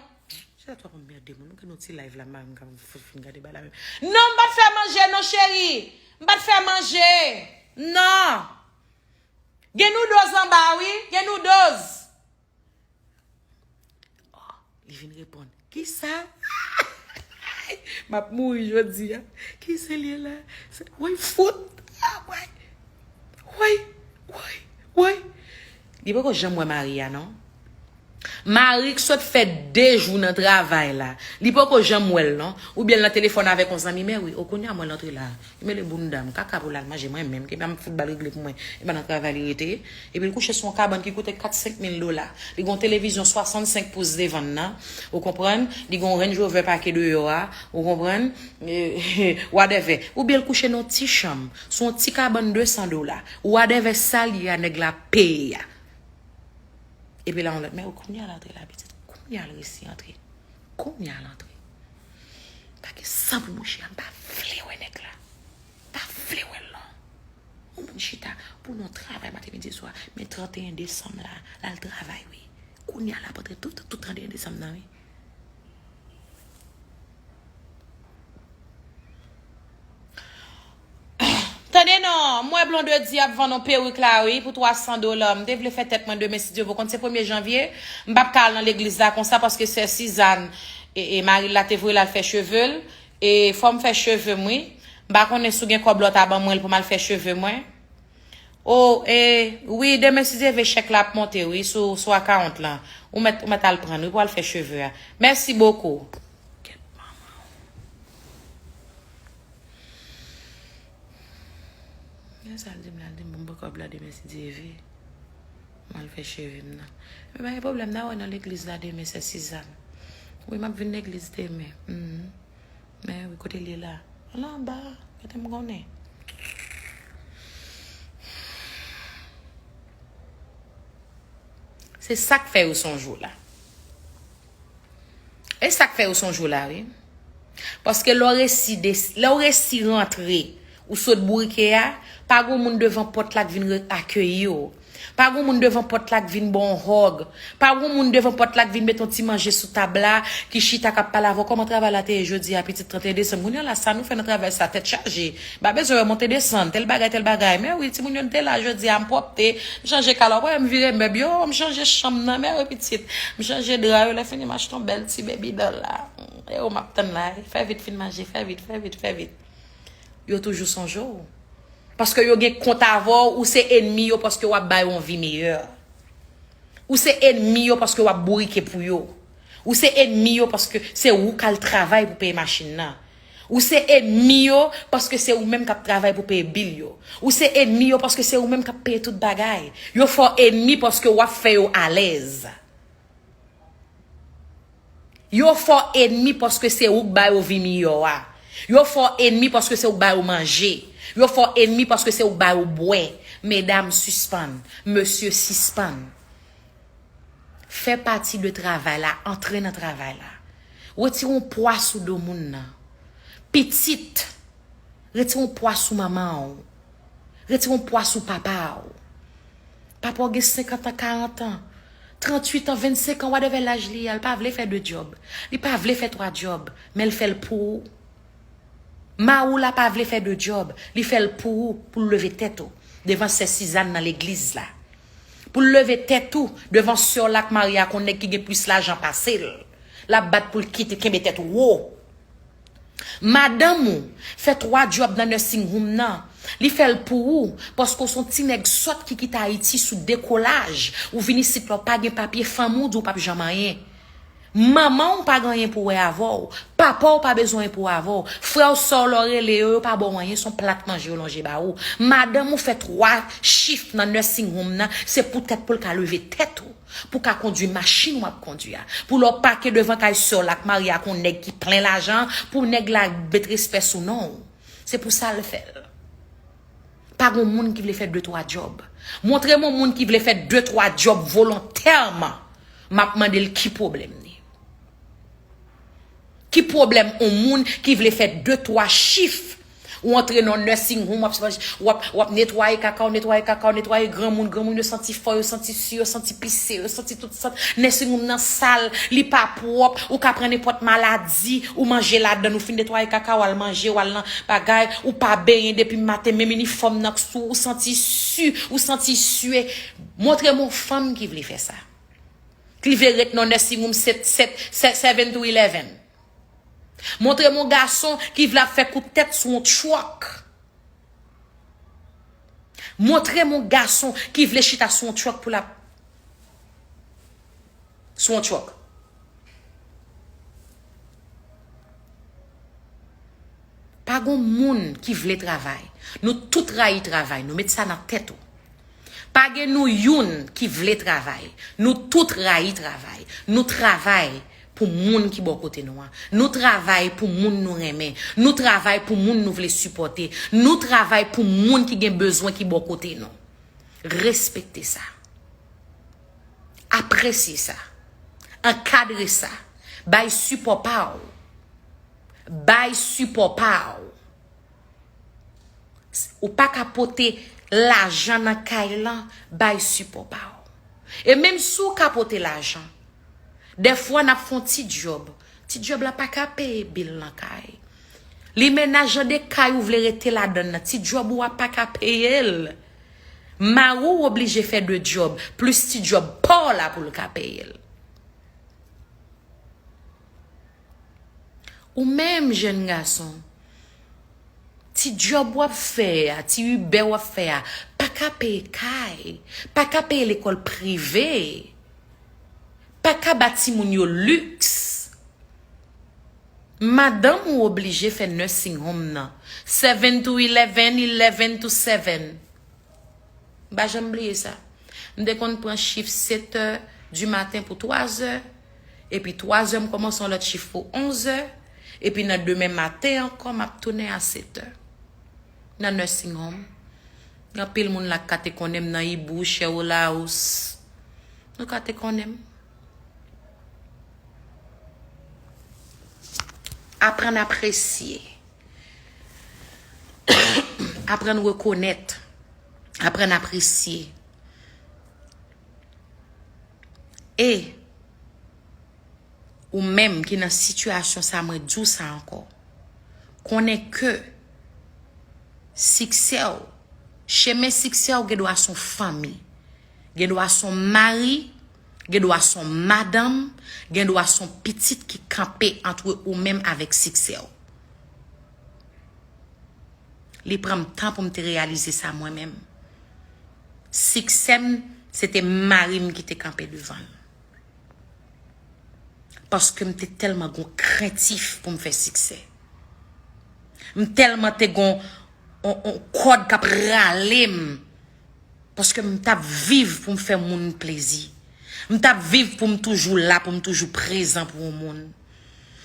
Se la twòp anmède moun. Ou gen yon ti live la, m ka fin gade bagay la menm. Non, m pa t fè manje, non, cheri. M pa t fè manje. Non. Gen noodles anba, wi. Gen noodles. Oh, li vin reponn. Kisa? M ap mouri jodi a. Kisa l ye la? Se, woy, fout. Ah, woy. Woy, woy, woy. Li poko janm wè mari a, non. Mari k sot fè de jou nan travay la. Li poko janm wè l, non. Oubyen l nan telefòn avèk yon zanmi, men wi, o kounye a mwen l antre la. Li mele bounda m, kaka pou l al manje mwen menm, ke m fout ba l regle pou mwen. E pa nan travay li rete. Epi l kouche sou yon kabann ki koute kat senk mil dola. Li gen yon televizyon swasannsenk pous devan l nan, ou konprann? Li gen yon Range Rover pake deyò a, ou konprann? E, whatever. Oubyen l kouche nan yon ti chanm, sou yon ti kabann de san dola. Whatever sa l ye a, nèg la peye a. Epi la, yon lòt, men kounye a l antre la, pitit. Kounye a l resi antre. Kounye a l antre. Pa gen san pou mouche a, m pa vle wè nèg la. M pa vle wè l non. Yon moun chita pou l nan travay maten, midi, swa, men tranteyen desanm la, l al travay, wi. Kounye a l ap antre tout, tout tranteyen desanm nan, wi. Tande non, m wè Blondedy ap vann yon perik la, wi, pou twa san dola. M te vle fè tèt mwen demen, si Dye vle, konn se premye janvye. M p ap ka al nan legliz la konsa, paske sè Sizàn, e, e, mari l la te voye l al fè cheve l. E fò m fè cheve m, wi. M pa konnen si w gen kòb la w ta ban mwen l pou m al fè cheve mwen. O, e, wi, demen, si Dye vle, chèk la ap monte, wi, sou, sou akawont lan. Ou mèt, ou mèt al pran l, wi, pou al fè cheve a. Mèsi bokou. Kèt manman w. Men sa l di m la, l di m pou m pran kòb la demen, si Dye vle. M al fè cheve m nan. Men pa gen pwoblèm, n a wè nan legliz la demen, sè Sizàn. Wi, m ap vin legliz demen. Mhm. Men wi, kote l ye la? Al anba, kite m konnen. Se sa k fè yo sonje w la. E sa k fè yo sonje w la, wi. Paske lè w resi de, lè w resi rantre, ou sot bourike a, pa gen moun devan pòt la k vin re-, akeyi w. Pa gen moun devan pòt la k vin ba w hug. Pa gen moun devan pòt la k vin met yon ti manje sou tab la, ki chita k ap pale avè w. Kòman travay la te ye jodi a, pitit, tranteyen desanm? Kounye a la, sa nou fè nan travay sa, tèt chaje. M pa bezwen wè monte desann, tèl bagay, tèl bagay. Men wi, timoun yo, n te la jodi a, m pwòpte, m chanje kala, w pa wè m vire mèb yo, m chanje chanm nan, men wi, pitit. M chanje dra yo, lè fini m achte yon bèl ti baby doll la. E ou m ap tann la, fè vit fin manje, fè vit, fè vit, fè vit. Yo toujou sonje w. Paske yo gen kont avè w, ou se enmi yo paske w ap ba yo yon vi meyè. Ou se enmi yo paske w ap bourike pou yo. Ou se enmi yo paske se ou k al travay pou peye machin nan. Ou se enmi yo paske se ou menm k ap travay pou peye bil yo. Ou se enmi yo paske se ou menm k ap peye tout bagay. Yo fè w enmi paske w ap fè yo alèz. Yo fè w enmi paske se ou k ba yo vi miyò a. Yo fè w enmi paske se ou k ba yo manje. Yo fè w enmi paske se ou k ba yo bwè. Medam, sispann. Mesye, sispann. Fè pati de travay la, antre nan travay la. Retire yon pwa sou do moun nan. Pitit, retire yon pwa sou manman w. Retire yon pwa sou papa w. Papa w gen senkant an, karant an, tranntuit an, vennsenk an, whatever laj li a, li pa vle fè de djòb. Li pa vle fè twa djòb, men l fè l pou ou. Mari w la pa vle fè de djòb, li fè l pou ou, pou l leve tèt ou devan sè Sizàn nan legliz la. Pou l leve tèt ou devan sè w la k marye ak yon nèg ki gen plis lajan pase l. L ap bat pou l kite, kenbe tèt ou wo. Madanm ou fè twa djòb nan nursing home nan. Li fè l pou ou, paske w se yon ti nèg sòt ki kite Ayiti sou dekolaj. Ou vin isit la, w pa gen papye, fanmi w di w p ap janm anyen. Manman w pa gen anyen pou wè avè w. Papa w pa bezwen anyen pou wè avè w. Frè w, sè w, lè w rele yo, yo pa ba w anyen, se yon plat manje yo lonje ba ou. Madanm ou fè twa chif nan nursing home nan, se poutèt pou l ka leve tèt ou, pou w ka kondui machin w ap kondui a. Pou lè w pake devan kay sè w la k marye ak yon nèg ki plen lajan, pou nèg la met respè sou non w. Se pou sa l fè l. Pa gon moun ki vle fè de twa djòb. Montre m yon moun ki vle fè de twa djòb volontèman. M ap mande l ki pwoblèm li. Ki pwoblèm yon moun ki vle fè de twa chif? Ou antre nan nursing home, w ap, w ap, w ap netwaye kaka, w netwaye kaka, w netwaye granmoun, granmoun yo santi fò, yo santi si, yo santi pise, yo santi tout sant. Nursing home nan sal, li pa pwòp, ou ka pran nenpòt maladi, ou manje ladan, ou fin netwaye kaka, w al manje, w al nan bagay, ou pa benyen depi maten, menm inifòm nan sou, ou santi si, ou santi sye. Montre m yon fanm ki vle fè sa. Ki vle ret nan nursing home sèt, sèt, sèt, seven to eleven. Montre m yon gason ki vle ap fè kout tèt sou yon truck. Montre m yon gason ki vle chita sou yon truck pou l ap, sou yon truck. Pa gon moun ki vle travay. Nou tout rayi travay. Nou met sa nan tèt ou. Pa gen nou youn ki vle travay. Nou tout rayi travay. Nou travay pou moun ki bò kote nou an. Nou travay pou moun nou renmen. Nou travay pou moun nou vle sipòte. Nou travay pou moun ki gen bezwen ki bò kote nou. Respekte sa. Apresye sa. Ankadre sa. Bay sipò pa w. Bay sipò pa w. Ou pa ka pote lajan nan kay lan, bay sipò pa w. E menm si w ka pote lajan, dèfwa n ap fè yon ti djòb. Ti djòb la pa ka peye bil nan kay. Li mennaj jan de kay ou vle rete ladan nan. Ti djòb ou a pa ka peye l. Mari w oblije fè de djòb, plis ti djòb pa w la pou l ka peye l. Ou menm jèn gason, ti djòb w ap fè a, ti Uber w ap fè a, pa ka peye kay, pa ka peye lekòl prive, pa ka ba timoun yo liks. Madanm ou oblije fè nursing home nan, seven to eleven, eleven to seven. M pa janm bliye sa. M te konn pran chif sèt è di maten pou twa zè, epi twa zè m kòmanse yon lòt chif pou onz è, epi nan demen maten ankò m ap tounen a sèt è. Nan nursing home, gen anpil moun la k ka te konnen m nan Ibou, Chèwolaous. Nou ka te konnen m. Aprann apresye. Aprann rekonèt. Aprann apresye. E ou menm ki nan sitiyasyon sa, mwen di w sa ankò. Konnen ke siksè w, chemen siksè w gen dwa s on fanmi, gen dwa s on mari, gen dwa s on madanm, gen dwa s on pitit ki kanpe antre ou menm avèk siksè w. Li pran m tan pou m te reyalize sa mwen menm. Siksè m, se te mari m ki te kanpe devan l. Paske m te tèlman gon krentif pou m fè siksè. M tèlman te gon on, on kòd k ap rale m. Paske m t ap viv pou m fè moun plezi. M t ap viv pou m toujou la, pou m toujou prezan pou yon moun.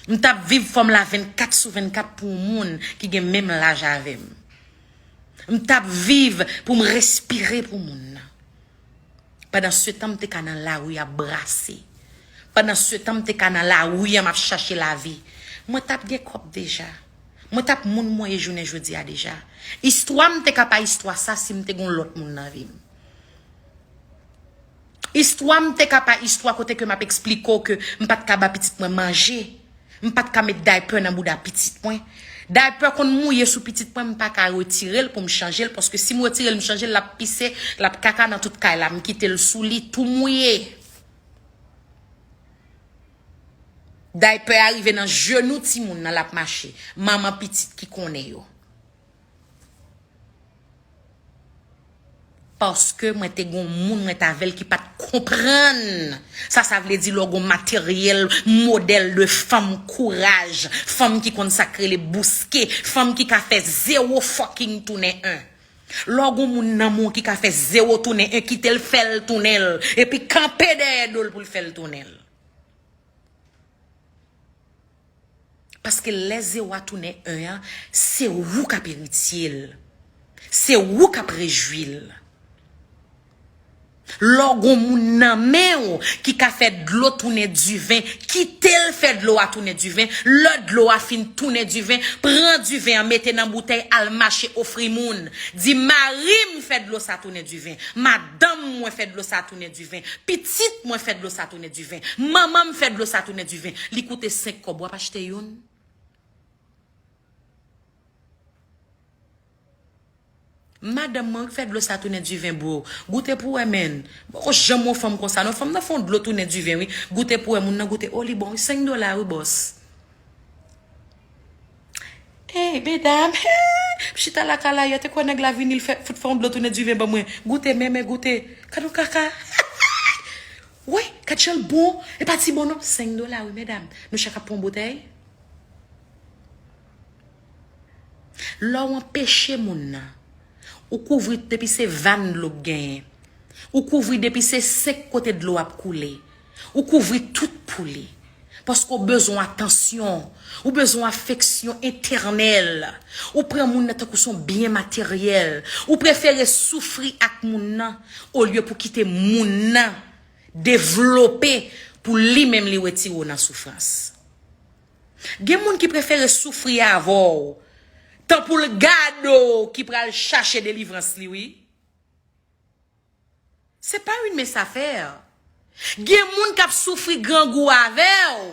M t ap viv fòm la vennkat sou vennkat pou yon moun ki gen menm laj avè m. M t ap viv pou m respire pou moun nan. Pandansetan, m te ka nan lari ap brase. Pandansetan, m te ka nan lari an, m ap chache lavi. Mwen t ap gen kòb deja. Mwen t ap moun mwen ye jounen jodi a deja. Istwa m te ka pa istwa sa si m te gon lòt moun nan vi m. Istwa m te ka pa istwa kote ke m ap eksplike w ke m pa t ka ba pitit mwen manje. M pa t ka met daypè nan bouda pitit mwen. Daypè konn mouye sou pitit mwen, m pa ka retire l pou m chanje l, paske si m retire l, m chanje l, l ap pise, l ap kaka nan tout kay la, m kite l sou li tou mouye. Daypè a rive nan jenou timoun nan, l ap mache. Manman pitit ki konnen yo. Paske mwen te gon moun mwen t avè l ki pa t konprann sa sa vle di lè w gon materyèl, modèl de fanm kouraj, fanm ki konn sa k rele bouske, fanm ki ka fè zewo fucking tounen en. Lè w gon moun nan men w ki ka fè zewo tounen en, kite l fè l tounen l, epi kanpe dèyè do l pou l fè l tounen l. Paske lè zewo a tounen en an, se ou k ap eritye l. Se ou k ap rejwi l. Lè w gon moun nan men w ki ka fè dlo tounen diven, kite l fè dlo a tounen diven. Lè dlo a fin tounen diven, pran diven an, mete nan boutèy, al mache ofri moun. Di, "Mari m fè dlo sa tounen diven. Madanm mwen fè dlo sa tounen diven. Pitit mwen fè dlo sa tounen diven. Manman m fè dlo sa tounen diven." Li koute senk kòb, w ap achte youn? Madanm mwen wi k fè dlo sa tounen diven, bro. Goute pou wè, menn. Poko janm wè yon fanm konsa, non. Fanm nan fè yon dlo tounen diven, wi. Goute pou wè, moun nan goute. O, li bon, wi. Senk dola, wi, bòs. Ey, medam, hey, m chita lakay la yè, te kwè nèg la vini, l fè, fout fè yon dlo tounen diven ban mwen. Goute, men, men, goute. Gad yon kaka. Wi, gad jan l bon. E pa ti bon, non. Senk dola, wi, medam. Nou chak ap pran yon boutèy. Lè w anpeche moun nan, ou kouvri depi se vàn dlo k genyen. Ou kouvri depi se senk kote dlo ap koule. Ou kouvri tout pou li. Paske w bezwen atansyon. Ou bezwen afeksyon etènèl. Ou pran moun nan tankou se yon byen materyèl. Ou prefere soufri ak moun nan olye pou kite moun nan devlope pou li menm li retire w nan soufrans. Gen moun ki prefere soufri avè w, tan pou l gade w ki pral chache delivrans li, wi. C'est pas une mince affaire. Gen moun k ap soufri grangou avè w,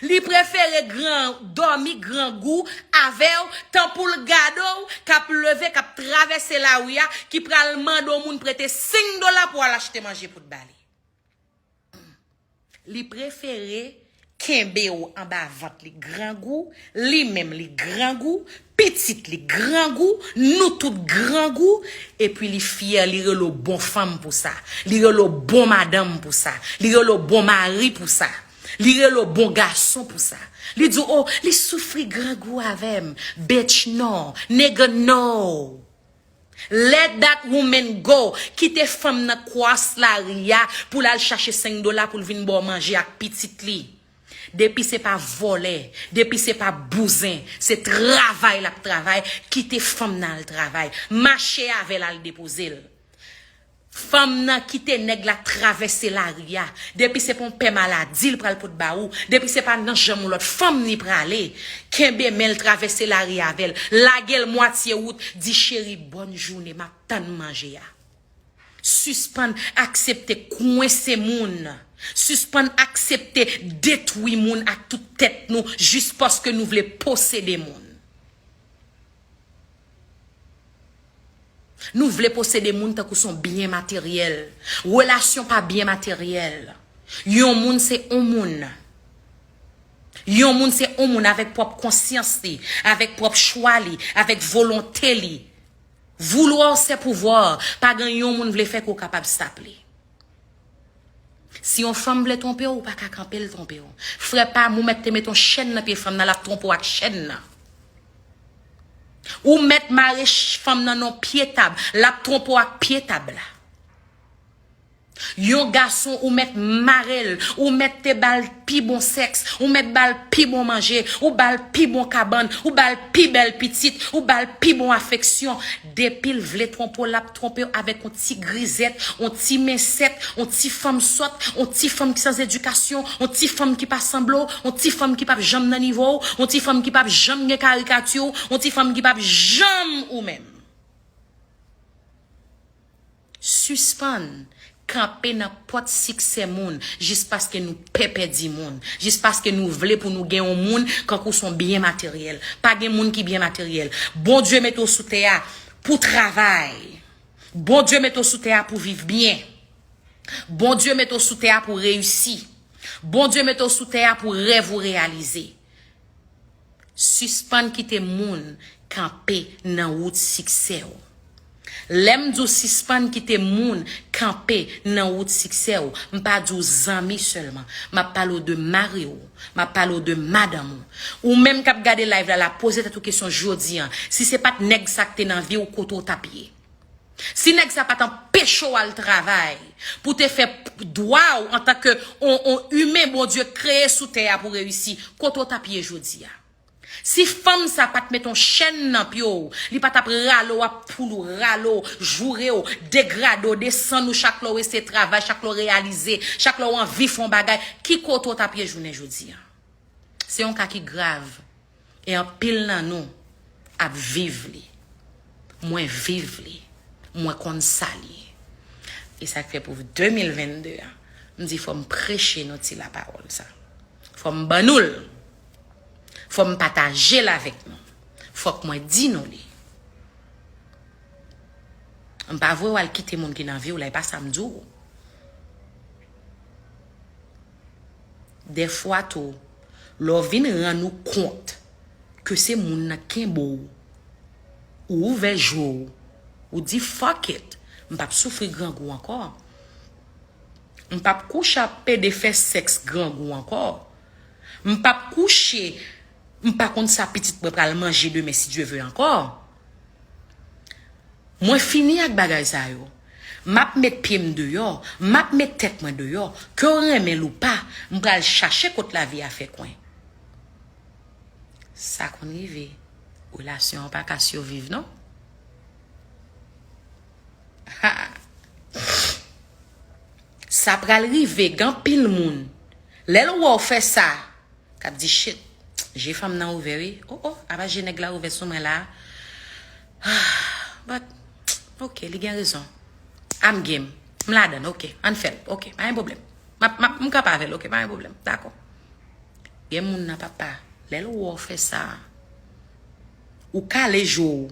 li prefere gran, dòmi grangou avè w, tan pou l gade w k ap leve, k ap travèse lari a, ki pral mande w moun prete senk dola pou al achte manje pou t ba li. Li prefere kenbe w anba vant li grangou, li menm li grangou, pitit li grangou, nou tout grangou, epi li fyè, li rele w bon fanm pou sa, li rele w bon madanm pou sa, li rele w bon mari pou sa, li rele w bon gason pou sa. Li di w, "O, li soufri grangou avè m." Bitch, no. Nigga, no. Let that woman go. Kite fanm nan cross lari a pou l al chache senk dola pou l vin ba w manje ak pitit li. Depi se pa vòlè, depi se pa bouzen, se travay l ap travay, kite fanm nan al travay. Mache avè l al depoze l. Fanm nan kite nèg la travèse lari a. Depi se pa yon pè maladi l pral pot ba ou, depi se pa nan janm yon lòt fanm li prale, kenbe men l, travèse lari avè l. Lage l mwatye wout, di, "Cheri, bòn jounen, m ap tann manje a." Sispann aksepte kwense moun. Sispann aksepte detwi moun ak tout tèt nou jis paske nou vle posede moun. Nou vle posede moun tankou se yon byen materyèl. Relasyon pa byen materyèl. Yon moun se yon moun. Yon moun se yon moun avèk pwòp konsyans li, avèk pwòp chwa li, avèk volonte li. Vouloir c'est pouvoir. Pa gen yon moun vle fè ke w kapab stop li. Si yon fanm vle twonpe w, ou pa ka kanpe l twonpe w. Frè pa m, ou mèt te mete yon chèn nan pye fanm nan, l ap twonpe w ak chèn nan. Ou mèt mare ch-, fanm nan nan pye tab, l ap twonpe w ak pye tab la. Yon gason, ou mèt mare l, ou mèt te ba l pi bon sèks, ou mèt ba l pi bon manje, ou ba l pi bon kabann, ou ba l pi bèl pitit, ou ba l pi bon afeksyon. Depi l vle twonpe w, l ap twonpe w avèk yon ti grizèt, yon ti mensèt, yon ti fanm sòt, yon ti fanm ki san edikasyon, yon ti fanm ki pa sanble w, yon ti fanm ki p ap janm nan nivo w, yon ti fanm ki p ap janm gen karikati w, yon ti fanm ki p ap janm ou menm. Sispann kanpe nan pòt siksè moun jis paske nou pè pèdi moun, jis paske nou vle pou nou gen yon moun kankou se yon byen materyèl. Pa gen moun ki byen materyèl. Bondye mete w sou tè a pou travay. Bondye mete w sou tè a pou viv byen. Bondye mete w sou tè a pou reyisi. Bondye mete w sou tè a pou rèv ou reyalize. Sispann kite moun kanpe nan wout siksè w. Lè m di w sispann kite moun kanpe nan wout siksè w, m pa di w zanmi sèlman. M ap pale w de mari w, m ap pale w de madanm ou. Ou menm k ap gade live la, la poze tèt ou kesyon jodi an. Si se pa t nèg sa k te nan vi w, kote w t ap ye? Si nèg sa pa t anpeche w al travay pou te fè p-, dwa w antanke on, on imen Bondye kreye sou tè a pou reyisi, kote w t ap ye jodi a? Si fanm sa pa t met yon chèn nan pye w, li pa t ap rale w, ap poule w, rale w, joure w, degrade w, desann ou chak lè w eseye travay, chak lè w reyalize, chak lè w anvi fè yon bagay, ki kote w t ap ye jounen jodi a? Se yon ka ki grav. E anpil nan nou ap viv li. Mwen viv li. Mwen konn sa l ye. E sa k fè pou de mil vennde a, m di fò m preche nou ti lapawòl sa. Fò m ban nou l. Fò m pataje l avèk nou. Fòk mwen di nou li. M pa voye w al kite moun ki nan vi w la, e pa sa m di w. Dèfwa tou, lè w vin rann ou kont ke se moun nan kenbe w, ou ouvè je w, ou di, "Fuck it, m p ap soufri grangou ankò. M p ap kouche ap pede fè sèks grangou ankò. M p ap kouche, m pa konn sa pitit mwen pral manje demen si Dye ve ankò." Mwen fini ak bagay sa yo. M ap met pye m deyò, m ap met tèt mwen deyò. Ke w renmen l ou pa, m pral chache kot lavi a fè kwen. Sa konn rive. Relasyon an pa ka siviv, non. Ha! Sa pral rive, gen anpil moun. Lè l wè w fè sa, k ap di, "Shit, je fanm nan ouvè, wi. Oh, oh, apa je nèg la ouvè sou mwen la?" But, ok, li gen rezon. I'm game. M ladann, ok. Ann fè l, ok. Pa gen pwoblèm. M ap, m ap, m kanpe avè l, ok. Pa gen pwoblèm. Dakò. Gen moun nan, papa, lè l wè w fè sa, ou kale je w,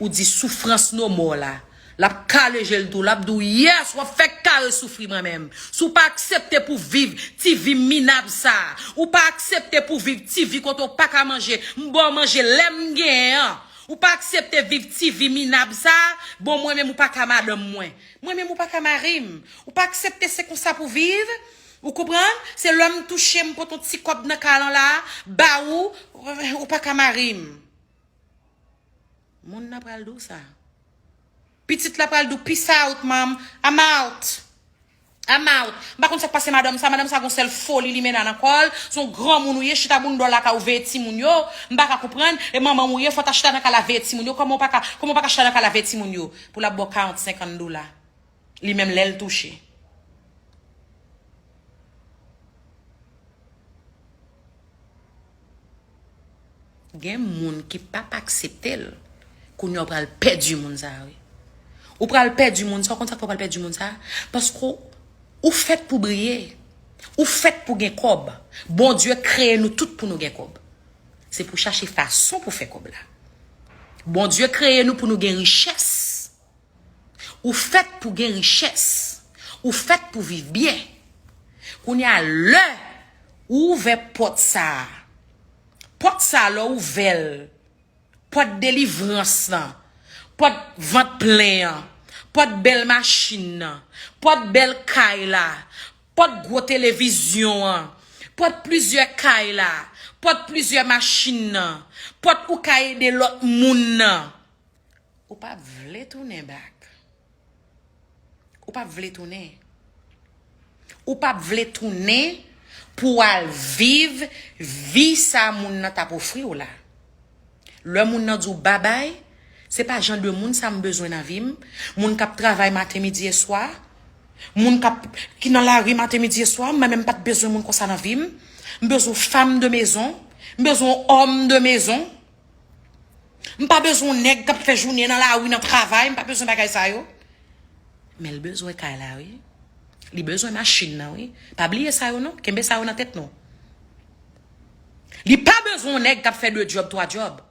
ou di, "Soufrans no more la." L ap kale je l tou, l ap di w, "Yes, w ap fè kare soufri mwen menm. Si w pa aksepte pou viv ti vi minab sa, ou pa aksepte pou viv ti vi kote w pa ka manje, m ba w manje lè m genyen an. Ou pa aksepte viv ti vi minab sa, bon, mwen menm ou pa ka madanm mwen. Mwen menm ou pa ka mari m. Ou pa aksepte se konsa pou viv." Ou konprann? Se lè m touche, m pote yon ti kòb nan kay lan la, ba ou, ou pa ka mari m. Moun nan pral di w sa. Pitit la pral di w, "Peace out, mom. I'm out. I'm out." M pa konn sa k pase madanm sa. Madanm sa gon sèl foli limena nan kò l. Se yon granmoun ou ye, chita bounda w lakay ou veye timoun yo. M pa ka konprann. E manman w ou ye, fò w ta chita nan kay la veye timoun yo. Kòman w pa ka, kòman w pa ka chita nan kay la veye timoun yo? Pou l ap ba w karant, senkant dola. Li menm lè l touche. Gen moun ki p ap aksepte l. Kounye a w pral pèdi moun sa a, wi. Ou pral pèdi moun sa a, ou konn sa k fè w pral pèdi moun sa a? Paske w, ou fèt pou briye. Ou fèt pou gen kòb. Bondye kreye nou tout pou nou gen kòb. Se pou chache fason pou fè kòb la. Bondye kreye nou pou nou gen richès. Ou fèt pou gen richès. Ou fèt pou viv byen. Kounye a, lè ou ouvè pòt sa a, pòt sa a, lè w ouvè l, pòt delivrans lan, pòt vant plen an, pòt bèl machin nan, pòt bèl kay la, pòt gwo televizyon an, pòt plizyè kay la, pòt plizyè machin nan, pòt ou ka ede lòt moun nan. Ou p ap vle tounen back. Ou p ap vle tounen. Ou p ap vle tounen pou w al viv vi sa moun nan t ap ofri w la. Lè moun nan di w babay, se pa jan de moun sa m bezwen nan vi m. Moun k ap travay maten, midi e swa. Moun k ap, ki nan lari maten, midi e swa. Mwen menm m pa t bezwen moun konsa nan vi m. M bezwen yon fanm de mezon. M bezwen yon òm de mezon. M pa bezwen yon nèg k ap fè jounen nan lari nan travay, m pa bezwen bagay sa yo. Men l bezwen kay la, wi. Li bezwen machin nan, wi. Pa bliye sa yo, non. Kenbe sa yo nan tèt nou. Li pa bezwen yon nèg k ap fè de djòb, twa djòb.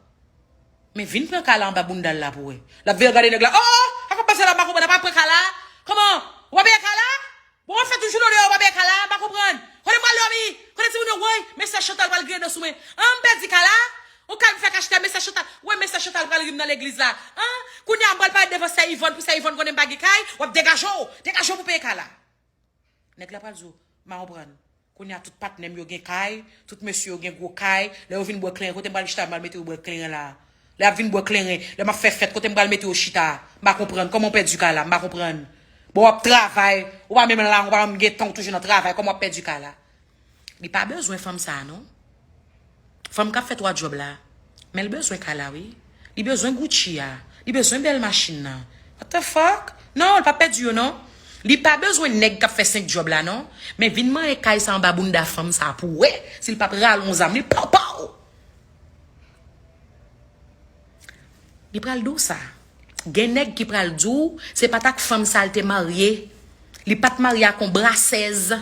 Men vin pran kay la anba bounda l la pou wè. L ap vin gade nèg la. Oh, oh, sa k ap pase la, m pa konprann. Apa pran kay la? Kòman? Ou pa peye kay la? Bon, w ap fè tout jounen w deyò, w pa peye kay la, m pa konprann. Kote m pral dòmi? Kote timoun yo? Woy, mesye Chantal pral griyen dan sou mwen. An, m pèdi kay la. Yon kay m fèk achte a, mesye Chantal. Woy, mesye Chantal pral ri m nan legliz la. An, kounye a m pral parèt devan sè Ivòn pou sè Ivòn konnen m pa gen kay. W ap degaje w. Degaje w pou peye kay la. Nèg la pral di w, m pa konprann. Kounye a tout patnè m yo gen kay, tout mesye yo gen gwo kay. Lè yo vin bwè kleren, kote m pral chita, m pral mete yo bwè kleren la. Lè y ap vin bwè kleren, lè m ap fè fèt, kote m pral mete yo chita? M pa konprann. Kòman w pèdi kay la? M pa konprann. Bon, w ap travay, ou pa menm la, ou pa menm gen tan, ou toujou nan travay, kòman w ap pèdi kay la? Li pa bezwen fanm sa a, non. Fanm k ap fè twa djòb la, men l bezwen kay la, wi. Li bezwen Gucci a. Li bezwen bèl machin nan. What the fuck? Non, l pa pèdi yo, non. Li pa bezwen nèg k ap fè senk djòb la, non. Men vin manyen kay sa anba bounda fanm sa pou wè si l p ap rale yon zam li, pow, pow! Li pral di w sa. Gen nèg ki pral di w, se pa t ak fanm sa l te marye. Li pa t marye ak yon brasèz.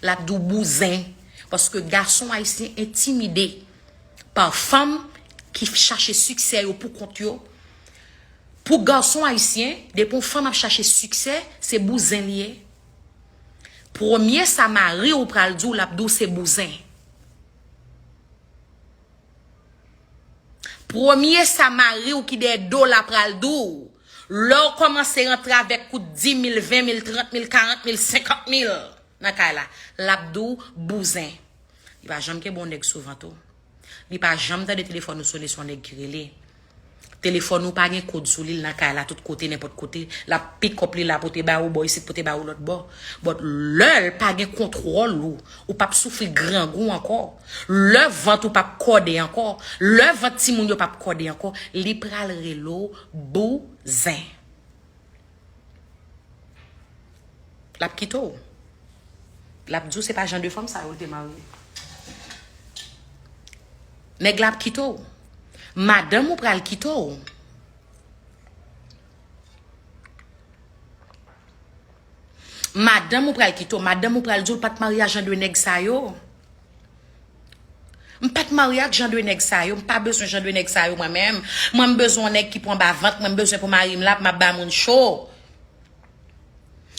L ap di w bouzen. Paske gason ayisyen entimide pa fanm ki chache siksè yo pou kont yo. Pou gason ayisyen, depi yon fanm ap chache siksè, se bouzen li ye. Premye sa mari w pral di w, l ap di w se bouzen. Premye sa mari w ki dèyè do l la pral di w, lè w kòmanse rantre avèk kout di mil, ven mil, trant mil, karant mil, senkant mil nan kay la, l ap di w bouzen. Li pa janm kenbe yon nèg sou vant ou. Li pa janm tande telefòn ou sone, se yon nèg ki rele. Telefòn ou pa gen kòd sou li, l nan kay la tout kote, nenpòt kote. L ap pick up li la, pote ba ou bò isit, pote ba ou lòt bò. But lè l pa gen kontwòl ou, ou p ap soufri grangou ankò. Lè vant ou p ap kòde ankò. Lè vant timoun yo p ap kòde ankò. Li pral rele w bouzen. L ap kite w. L ap di w se pa jan de fanm sa yo l te marye. Nèg la ap kite w. Madanm ou pral kite w. Madanm ou pral kite w. Madanm ou pral di w l pa t marye a jan de nèg sa yo. M pa t marye ak jan de nèg sa yo. M pa bezwen jan de nèg sa yo, mwen menm. Mwen, m bezwen yon nèg ki pou anba vant mwen. M bezwen pou mari m la, m ap ba moun cho.